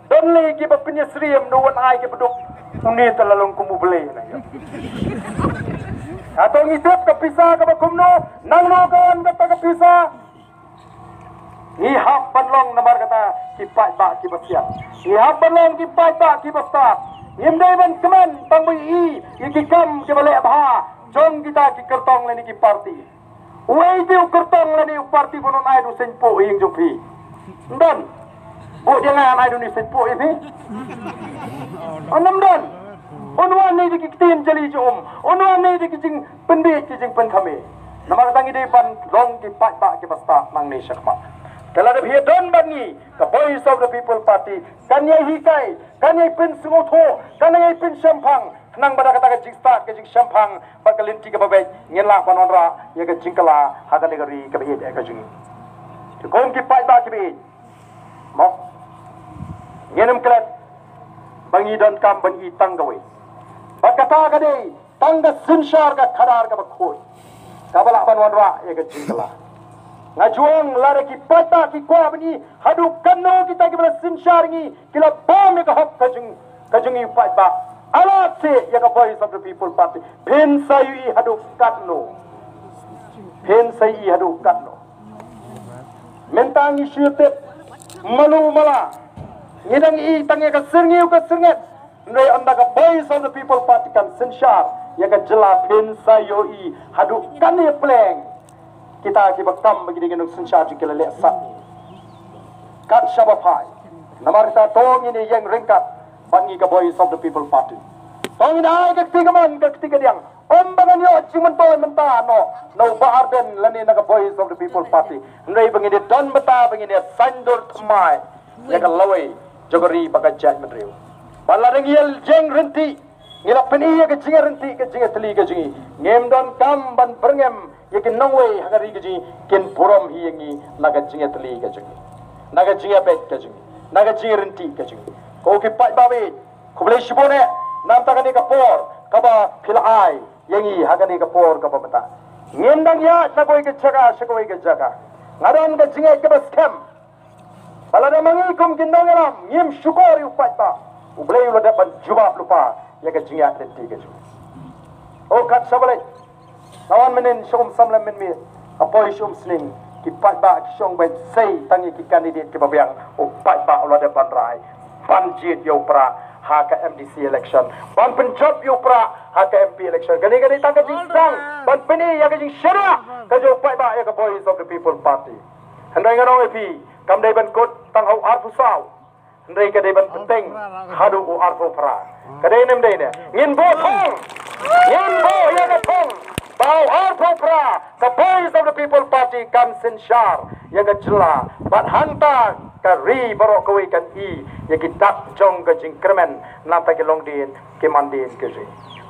Don lei kiba pynïasyriem, uno un ai kiba duk. Une te la long kum u Blei na ïa. Hato ngi tip ka pisa kaba kumno? Nangno ka wan kata ka pisa? Ngi hap ban long namar kata ki paidbah kiba sian. Ngi hap ban long ki paidbah kiba stad. Ngim dei ban kmen tang ba ngi i ïa ki kam kiba leh bha jong kita ki kyrtong lane ki parti. Uei te u kyrtong lane u parti ba un ai da u seiñpuh ïing jong phi? Ym don. Buh jingïaid ai da une u seiñpuh ïa phi. Ym don. Un wan ne da ki ktien jali jong um. Un wan ne da ki jingpynbeit, ki jingpynkhame. Namar kata ngi dei ban long ki paidbah kiba stad nangne shakhmat. Te lada phi ïadon bad ngi, ka Voice of the People Party kan ïai hikai, kan ïai pynsngewthuh, kan ïai pynshemphang. Khnang ba da kata ka jingstad, ka jingshemphang bad ka lynti kaba beit, ngin lah ban wanrah ïa ka jingkylla ha kane ka ri kaba ïeit ka jong ngi. Te kum ki paidbah kiba ïeit, mo, ngin ym klet ba ngi donkam ban i tang kawei. Bad kata ka dei tang ka synshar ka khadar kaba khuid kaba lah ban wanrah ïa ka jingkylla. Nga ju ong, lada ki paidbah ki kwah ban i haduh katno kita kiba la synshar ngi, ki la bam ïa ka hok ka jong, ka jong ngi u paidbah. Ala te ïa ka Voice of the People Party, phin sa ïohi haduh katno? Phin sa ïohi haduh katno? Mynta ngi shu tip malu mala, ngi dang i tang ïa ka syrngiew ka syrnget. Hynrei ynda ka Voice of the People Party kan synshar ïa ka jylla, phin sa ïohi haduh kane pleng kita kiba kam ba ki dei ki nongsynshar jong ki la leh sat. Kat shaba phai. Namar kata to ngin ïeng ryngkat Bad ngi ka Voice of the People Party, to ngin ai ka kti kamon ka kti kadiang. Ym ba ngan ïoh jingmyntoi mynta noh na u Bah Ardent lane na ka Voice of the People Party, hynrei ba ngin ïa don bynta, ba ngin ïa saiñdur thymmai ïa ka lawei jong ka ri bad ka jaitbynriew. Bad lada ngi ïa jingryntih, ngi la pyni ïa ka jingryntih, ka jingïatylli ka jong ngi, ngim donkam ban byrngem ïa ki nongwei ha ka ri ka jong ngi, kin burom hi ïa ngi na ka jingïatylli ka jong ngi, na ka jingïabeit ka jong ngi, na ka jingryntih ka jong ngi. Ko ki paidbah, khublei shibun eh na ka bynta kane ka por kaba phi la ai ïa ngi ha kane ka por kaba mynta. Ngim dang ïaid na kawei ka jaka sha kawei ka jaka. Nga don ka jingngeit kaba skhem ba lada ma ngi kum ki nongïalam ngim shukor ïa u paidbah, U Blei u la dep ban jubab lypa ïa ka jingïaid lynti ka jong ngi. O kat shaba leit, la wan mynnin sha Umsawlem mynmiet, ka poi sha Umsning, ki paidbah ki shong beit, sei tang ïa ki candidate kiba biang, u paidbah u la dep ban rai ban jied ïa u Prah ha ka M D C election, ban pynjop ïa u Prah ha ka M P election. Kane ka dei tang ka jingsdang ban pyni ïa ka jingshaniah ka jong u paidbah ïa ka Voice of the People Party. Hynrei ngan ong ïa phi, kam dei ban kut tang ha u arphew saw, hynrei ka dei ban bteng haduh u arphew phra. Ka dei ne ym dei ne? Ngin buh thong, ngin buh ïa ka thong ba u arphew phra ka Voice of the People Party kan synshar ïa ka jylla, bad hangta ka ri baroh kawei kan i ïa ki dak jong ka jingkyrmen na ka bynta ki longdien ki mandien ki ri.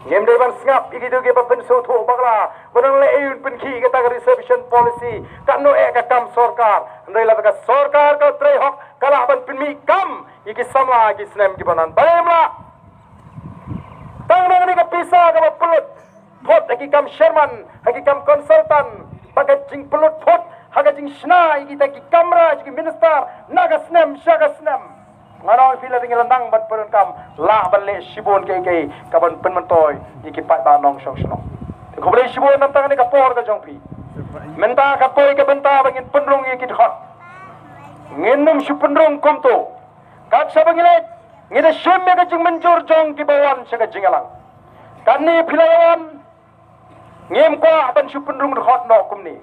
Ngim dei ban sngap ïa kito kiba pynsngewthuh bakla ba dang leh aïu ban pynkhih kata ka reservation policy, katno eh ka kam sorkar. Hynrei lada ka sorkar ka trei hok, ka lah ban pynmih kam ïa ki samla ïa ki snem kiba wan. Balei ym lah? Tang ba kane ka pisa kaba pynlut phut ha ki kam chairman, ha ki kam consultant, bad ka jingpynlut phut ha ka jingshna ïa kita ki kamra jong ki minister na ka snem sha ka snem. Ngan ong ïa phi, lada ngi la nang ban pyndonkam, lah ban leh shibun kiei kiei ka ban pynmyntoi ïa ki paidbah nongshong shnong. Te khublei shibun na ka bynta kane ka por ka jong phi. Mynta ka poi ka bynta ba ngin pynrung ïa ki dkhot. Ngin ym shu pynrung kumto. Kat shaba ngi leit, ngi da shim ïa ka jingmynjur jong kiba wan sha ka jingïalang. Katne phi la wan, ngim kwah ban shu pynrung dkhot noh kumne.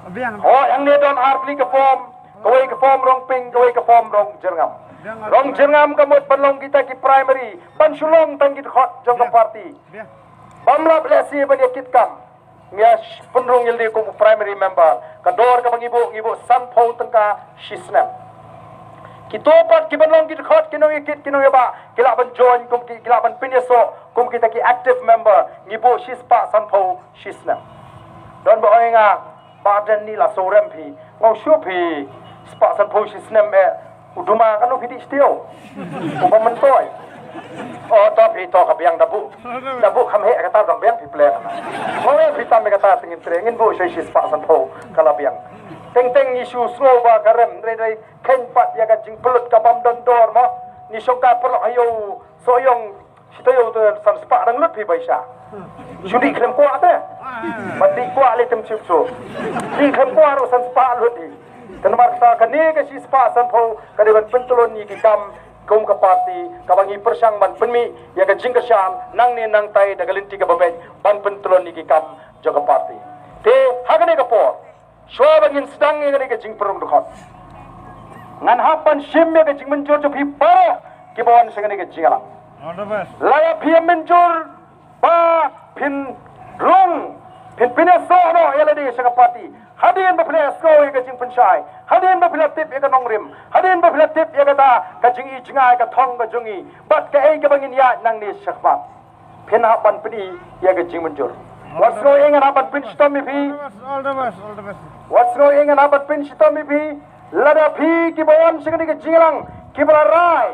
Abiang. Hooid, hangne don ar tylli ka form, kawei ka form Rongping, kawei ka form Rongjyrngam. Abiang. Rongjyrngam ka mut ban long kita ki primary, ban shu long tang ki dkhot jong ka party. Abiang. Bym lah lehse ban ïa kit kam. Ngi ïa sh-, pynrung ïa lade kum u primary member. Ka dor kaba ngi buh, ngi buh sanphew tyngka shi snem. Kito pat kiban long ki dkhot, ki nongïakit, ki nongïabah, ki lah ban join kum ki, ki lah ban pynïasoh kum kita ki active member, ngi buh shispah sanphew shi snem. Don ba ong ïa nga, Bah Ardent, ni la sngewrem phi. Nga ong shuh phi, spah sanphew shi snem eh, u duma katno phi dih shtiew? U ba myntoi. O, to phi, to ka biang, da buh, da buh kham heh kata, dang biang phi pyrshah. Nga ong ïa phi, tam ïa kata te ngin trei, ngin buh shai shispah sanphew ka la biang. Teng teng ngi shu sngew ba ka rem, hynrei hynrei kheiñ pat ïa ka jingpynlut ka bym don dor mo. Ngi shong kai paralok ha ïew Sohiong, shi taïew te san spah dang lut phi bai sha. Shu dih khlem kwah te. Bad dih kwah lei te ym shu shu. Dih khlem kwah ruh san spah lut hi. Te namar kata kane ka shispah sanphew ka dei ban pyntlun ïa ki kam kum ka party, kaba ngi pyrshang ban pynmih ïa ka jingkyrshan nangne nangtai da ka lynti kaba beit ban pyntlun ïa ki kam jong ka party. Te ha kane ka por, shuwa ba ngin sdang ïa kane ka jingpynrung dkhot, ngan hap ban shim ïa ka jingmynjur jong phi baroh kiba wan sha kane ka jingïalang. All the best. Lada phi mynjur ba phin rung, phin pynïasoh noh ïa lade sha ka party, hadien ba phi la ïasngew ïa ka jingpynshai, hadien ba phi la tip ïa ka nongrim, hadien ba phi la tip ïa kata ka jingïohi jngai ka thong ka jong ngi bad kaei kaba ngin ïaid nangne shakhmat, phin hap ban pyni ïa ka jingmynjur. Wat sngew ïa ngan hap ban pynshitom ïa phi. All the best, all the best, all the best. Wat sngew ïa ngan hap ban pynshitom ïa phi. Lada phi kiba wan sha kane ka jingïalang kiba la rai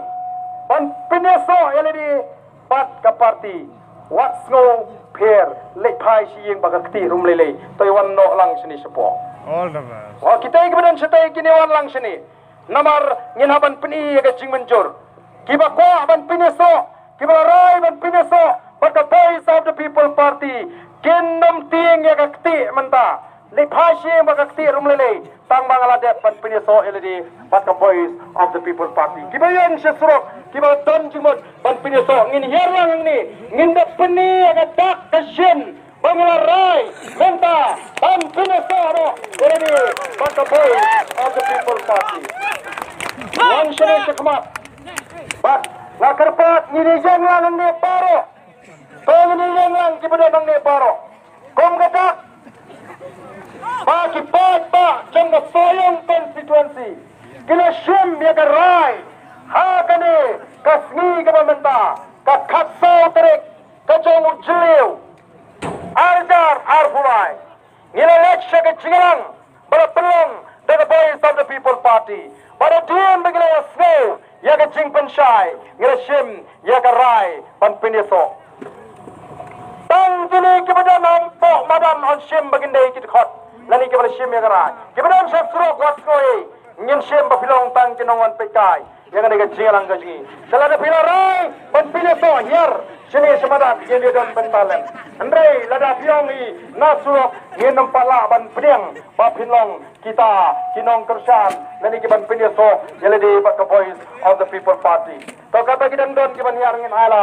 ban pynïasoh ïa lade bad ka party, wat sngew pher, leit phai sha ïing bad ka kti ruh ym lei lei, to ïa wan noh lang shane shapoh. All the best. Wa, kita kiba don shatei kin ïa wan lang shane. Namar ngin hap ban pyni ïa ka jingmynjur. Kiba kwah ban pynïasoh, kiba la rai ban pynïasoh bad ka Voice of the People Party, kin ym tieng ïa ka kti mynta. Leit phai sha ïing bad ka kti ruh ym lei lei, tang ba nga la dep ban pynïasoh ïa lade bad ka Voice of the People Party. Kiba ïeng sha surok, kiba don jingmut ban pynïasoh, ngin hiar lang hangne, ngin da pyni ïa ka dak ka shin ba ngi la rai mynta ban pynïasoh noh ïa lade bad ka Voice of the People Party. Wan shane shakhmat. Bad Nga kyrpad ngi ïeng lang hangne baroh. To ngi ïeng lang kiba don hangne baroh. Kum ka dak ba ki paidbah jong ka Sohiong constituency ki la shim ïa ka rai ha kane ka sngi kaba mynta, ka khatsaw tarik ka jong u Jylliew arhajar arphew lai. Ngi la leit sha ka jingïalang ba la pynlong da ka Voice of the People Party. Ba hadien ba ngi la ïohsngew ïa ka jingpynshai, ngi la shim ïa ka rai ban pynïasoh. Tang kine kiba don hapoh madan yn shim ba kin dei ki dkhot lane kiba la shim ïa ka rai. Kiba don sha surok wat sngew ei, ngin shim ba phi long tang ki nongwan peitkai ïa kane ka jingïalang ka jong ngi. Sa lada phi la rai ban pynïasoh, hiar shane sha madan, ngin ïa don bynta lem. Hynrei lada phi ong hi na surok, ngin ym pat lah ban pdiang ba phin long kita ki nongkyrshan lane ki ban pynïasoh ïa lade bad ka Voice of the People Party. To kata ki dang don ki ban hiar, ngin ai la.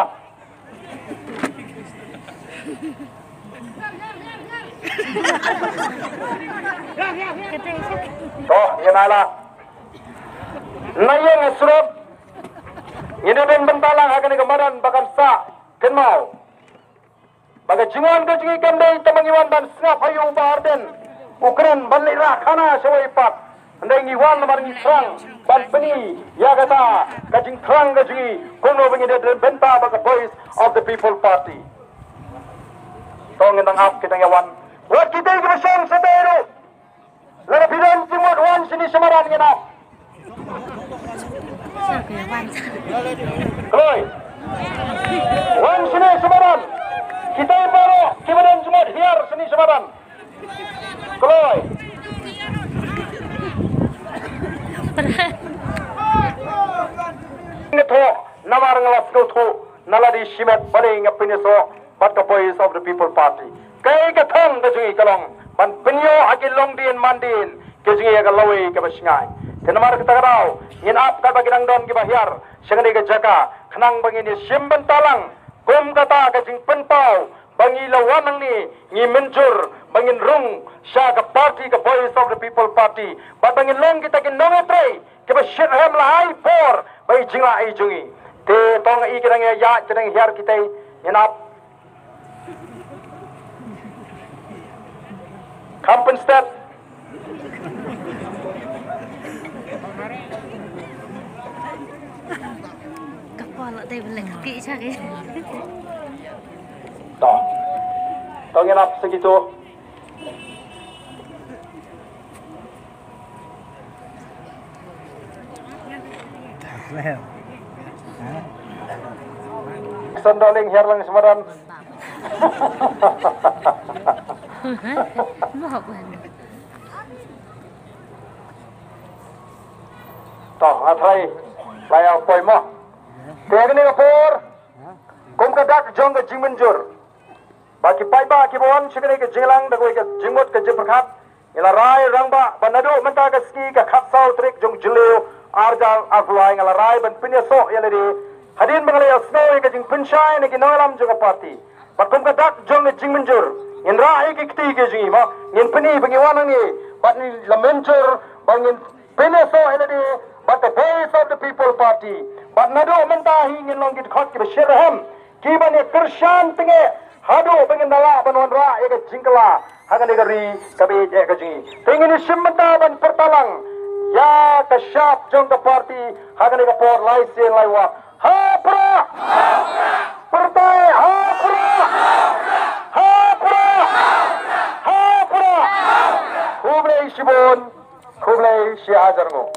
To, ngin ai la. Na ïing ha surok, ngin ïa don bynta lang ha kane ka madan ba kan sah kynmaw ba ka jingwan ka jong ngi kam dei tang ba ngi wan ban sngap ha ïing u Bah Ardent u kren ban leit rah khana sha wei pat. Hynrei ngi wan namar ngi thrang ban pyni ïa kata ka jingthrang ka jong ngi kumno ba ngi dei don bynta bad ka Voice of the People Party. To ngin nang ap, ki dang ïa wan. Wat kitei kiba shong shatei ruh, lada phi don jingmut, wan shane sha madan, ngin ap. Kloi. Wan shane sha madan. Kitei baroh kiba don jingmut, hiar shane sha madan. Kloi. Nga thoh namar nga la sngewthuh na lade shimet balei nga pynïasoh bad ka Voice of the People Party. Kaei ka thong ka jong ngi ka long ban pynïoh ha ki longdien mandien ka jong ngi ïa ka lawei kaba shngaiñ. Te namar kata ka daw ngin ap katba ki dang don kiba hiar sha kane ka jaka khnang ba ngin ïa shim bynta lang kum kata ka jingpynpaw ba ngi la wan hangne ngi mynjur ba ngin rung sha ka party, ka Voice of the People Party, bad ba ngin long kita ki nongtrei kiba shitrhem la ha i por bad i jinglah i jong ngi. Te to nga i ki dang ïa ïaid, ki dang hiar kitei, ngin ap. Kham pynstet. Ka por la dei bylek ka ki cha ki. To. To ngin ap sa kito. Son Dohling, hiar lang sha madan. To, nga tharai la ïa poi mo. Te kane ka por, kum ka dak jong ka jingmynjur, ba ki paidbah kiba wan sha kane ka jingïalang da kawei ka jingmut ka jingpyrkhat, ngi la rai rangbah ba naduh mynta ka sngi, ka khatsaw tarik jong Jylliew arhajar arphew lai, nga la rai ban pynïasoh ïa lade hadien ba nga la ïohsngew ïa ka jingpynshai na ki nongïalam jong ka party. Bad kum ka dak jong ka jingmynjur, ngin rah ïa ki kti ki jong ngi mo, ngin pyni ba ngi wan hangne bad ngi la mynjur ba ngin pynïasoh ïa lade bad ka Voice of the People Party. Bad naduh mynta hi ngin long ki dkhot kiba shitrhem, kiban ïa kyrshan tyngeh haduh ba ngin da lah ban wanrah ïa ka jingkylla ha kane ka ri kaba ïeit ka jong ngi. Te ngin ïa shim bynta ban pyrta lang ïa ka shap jong ka party ha kane ka por, lai sien lai wah. Ha prah! Pyrta, ha prah! Ha prah! Ha prah! Khublei shibun, khublei shihajar nguh.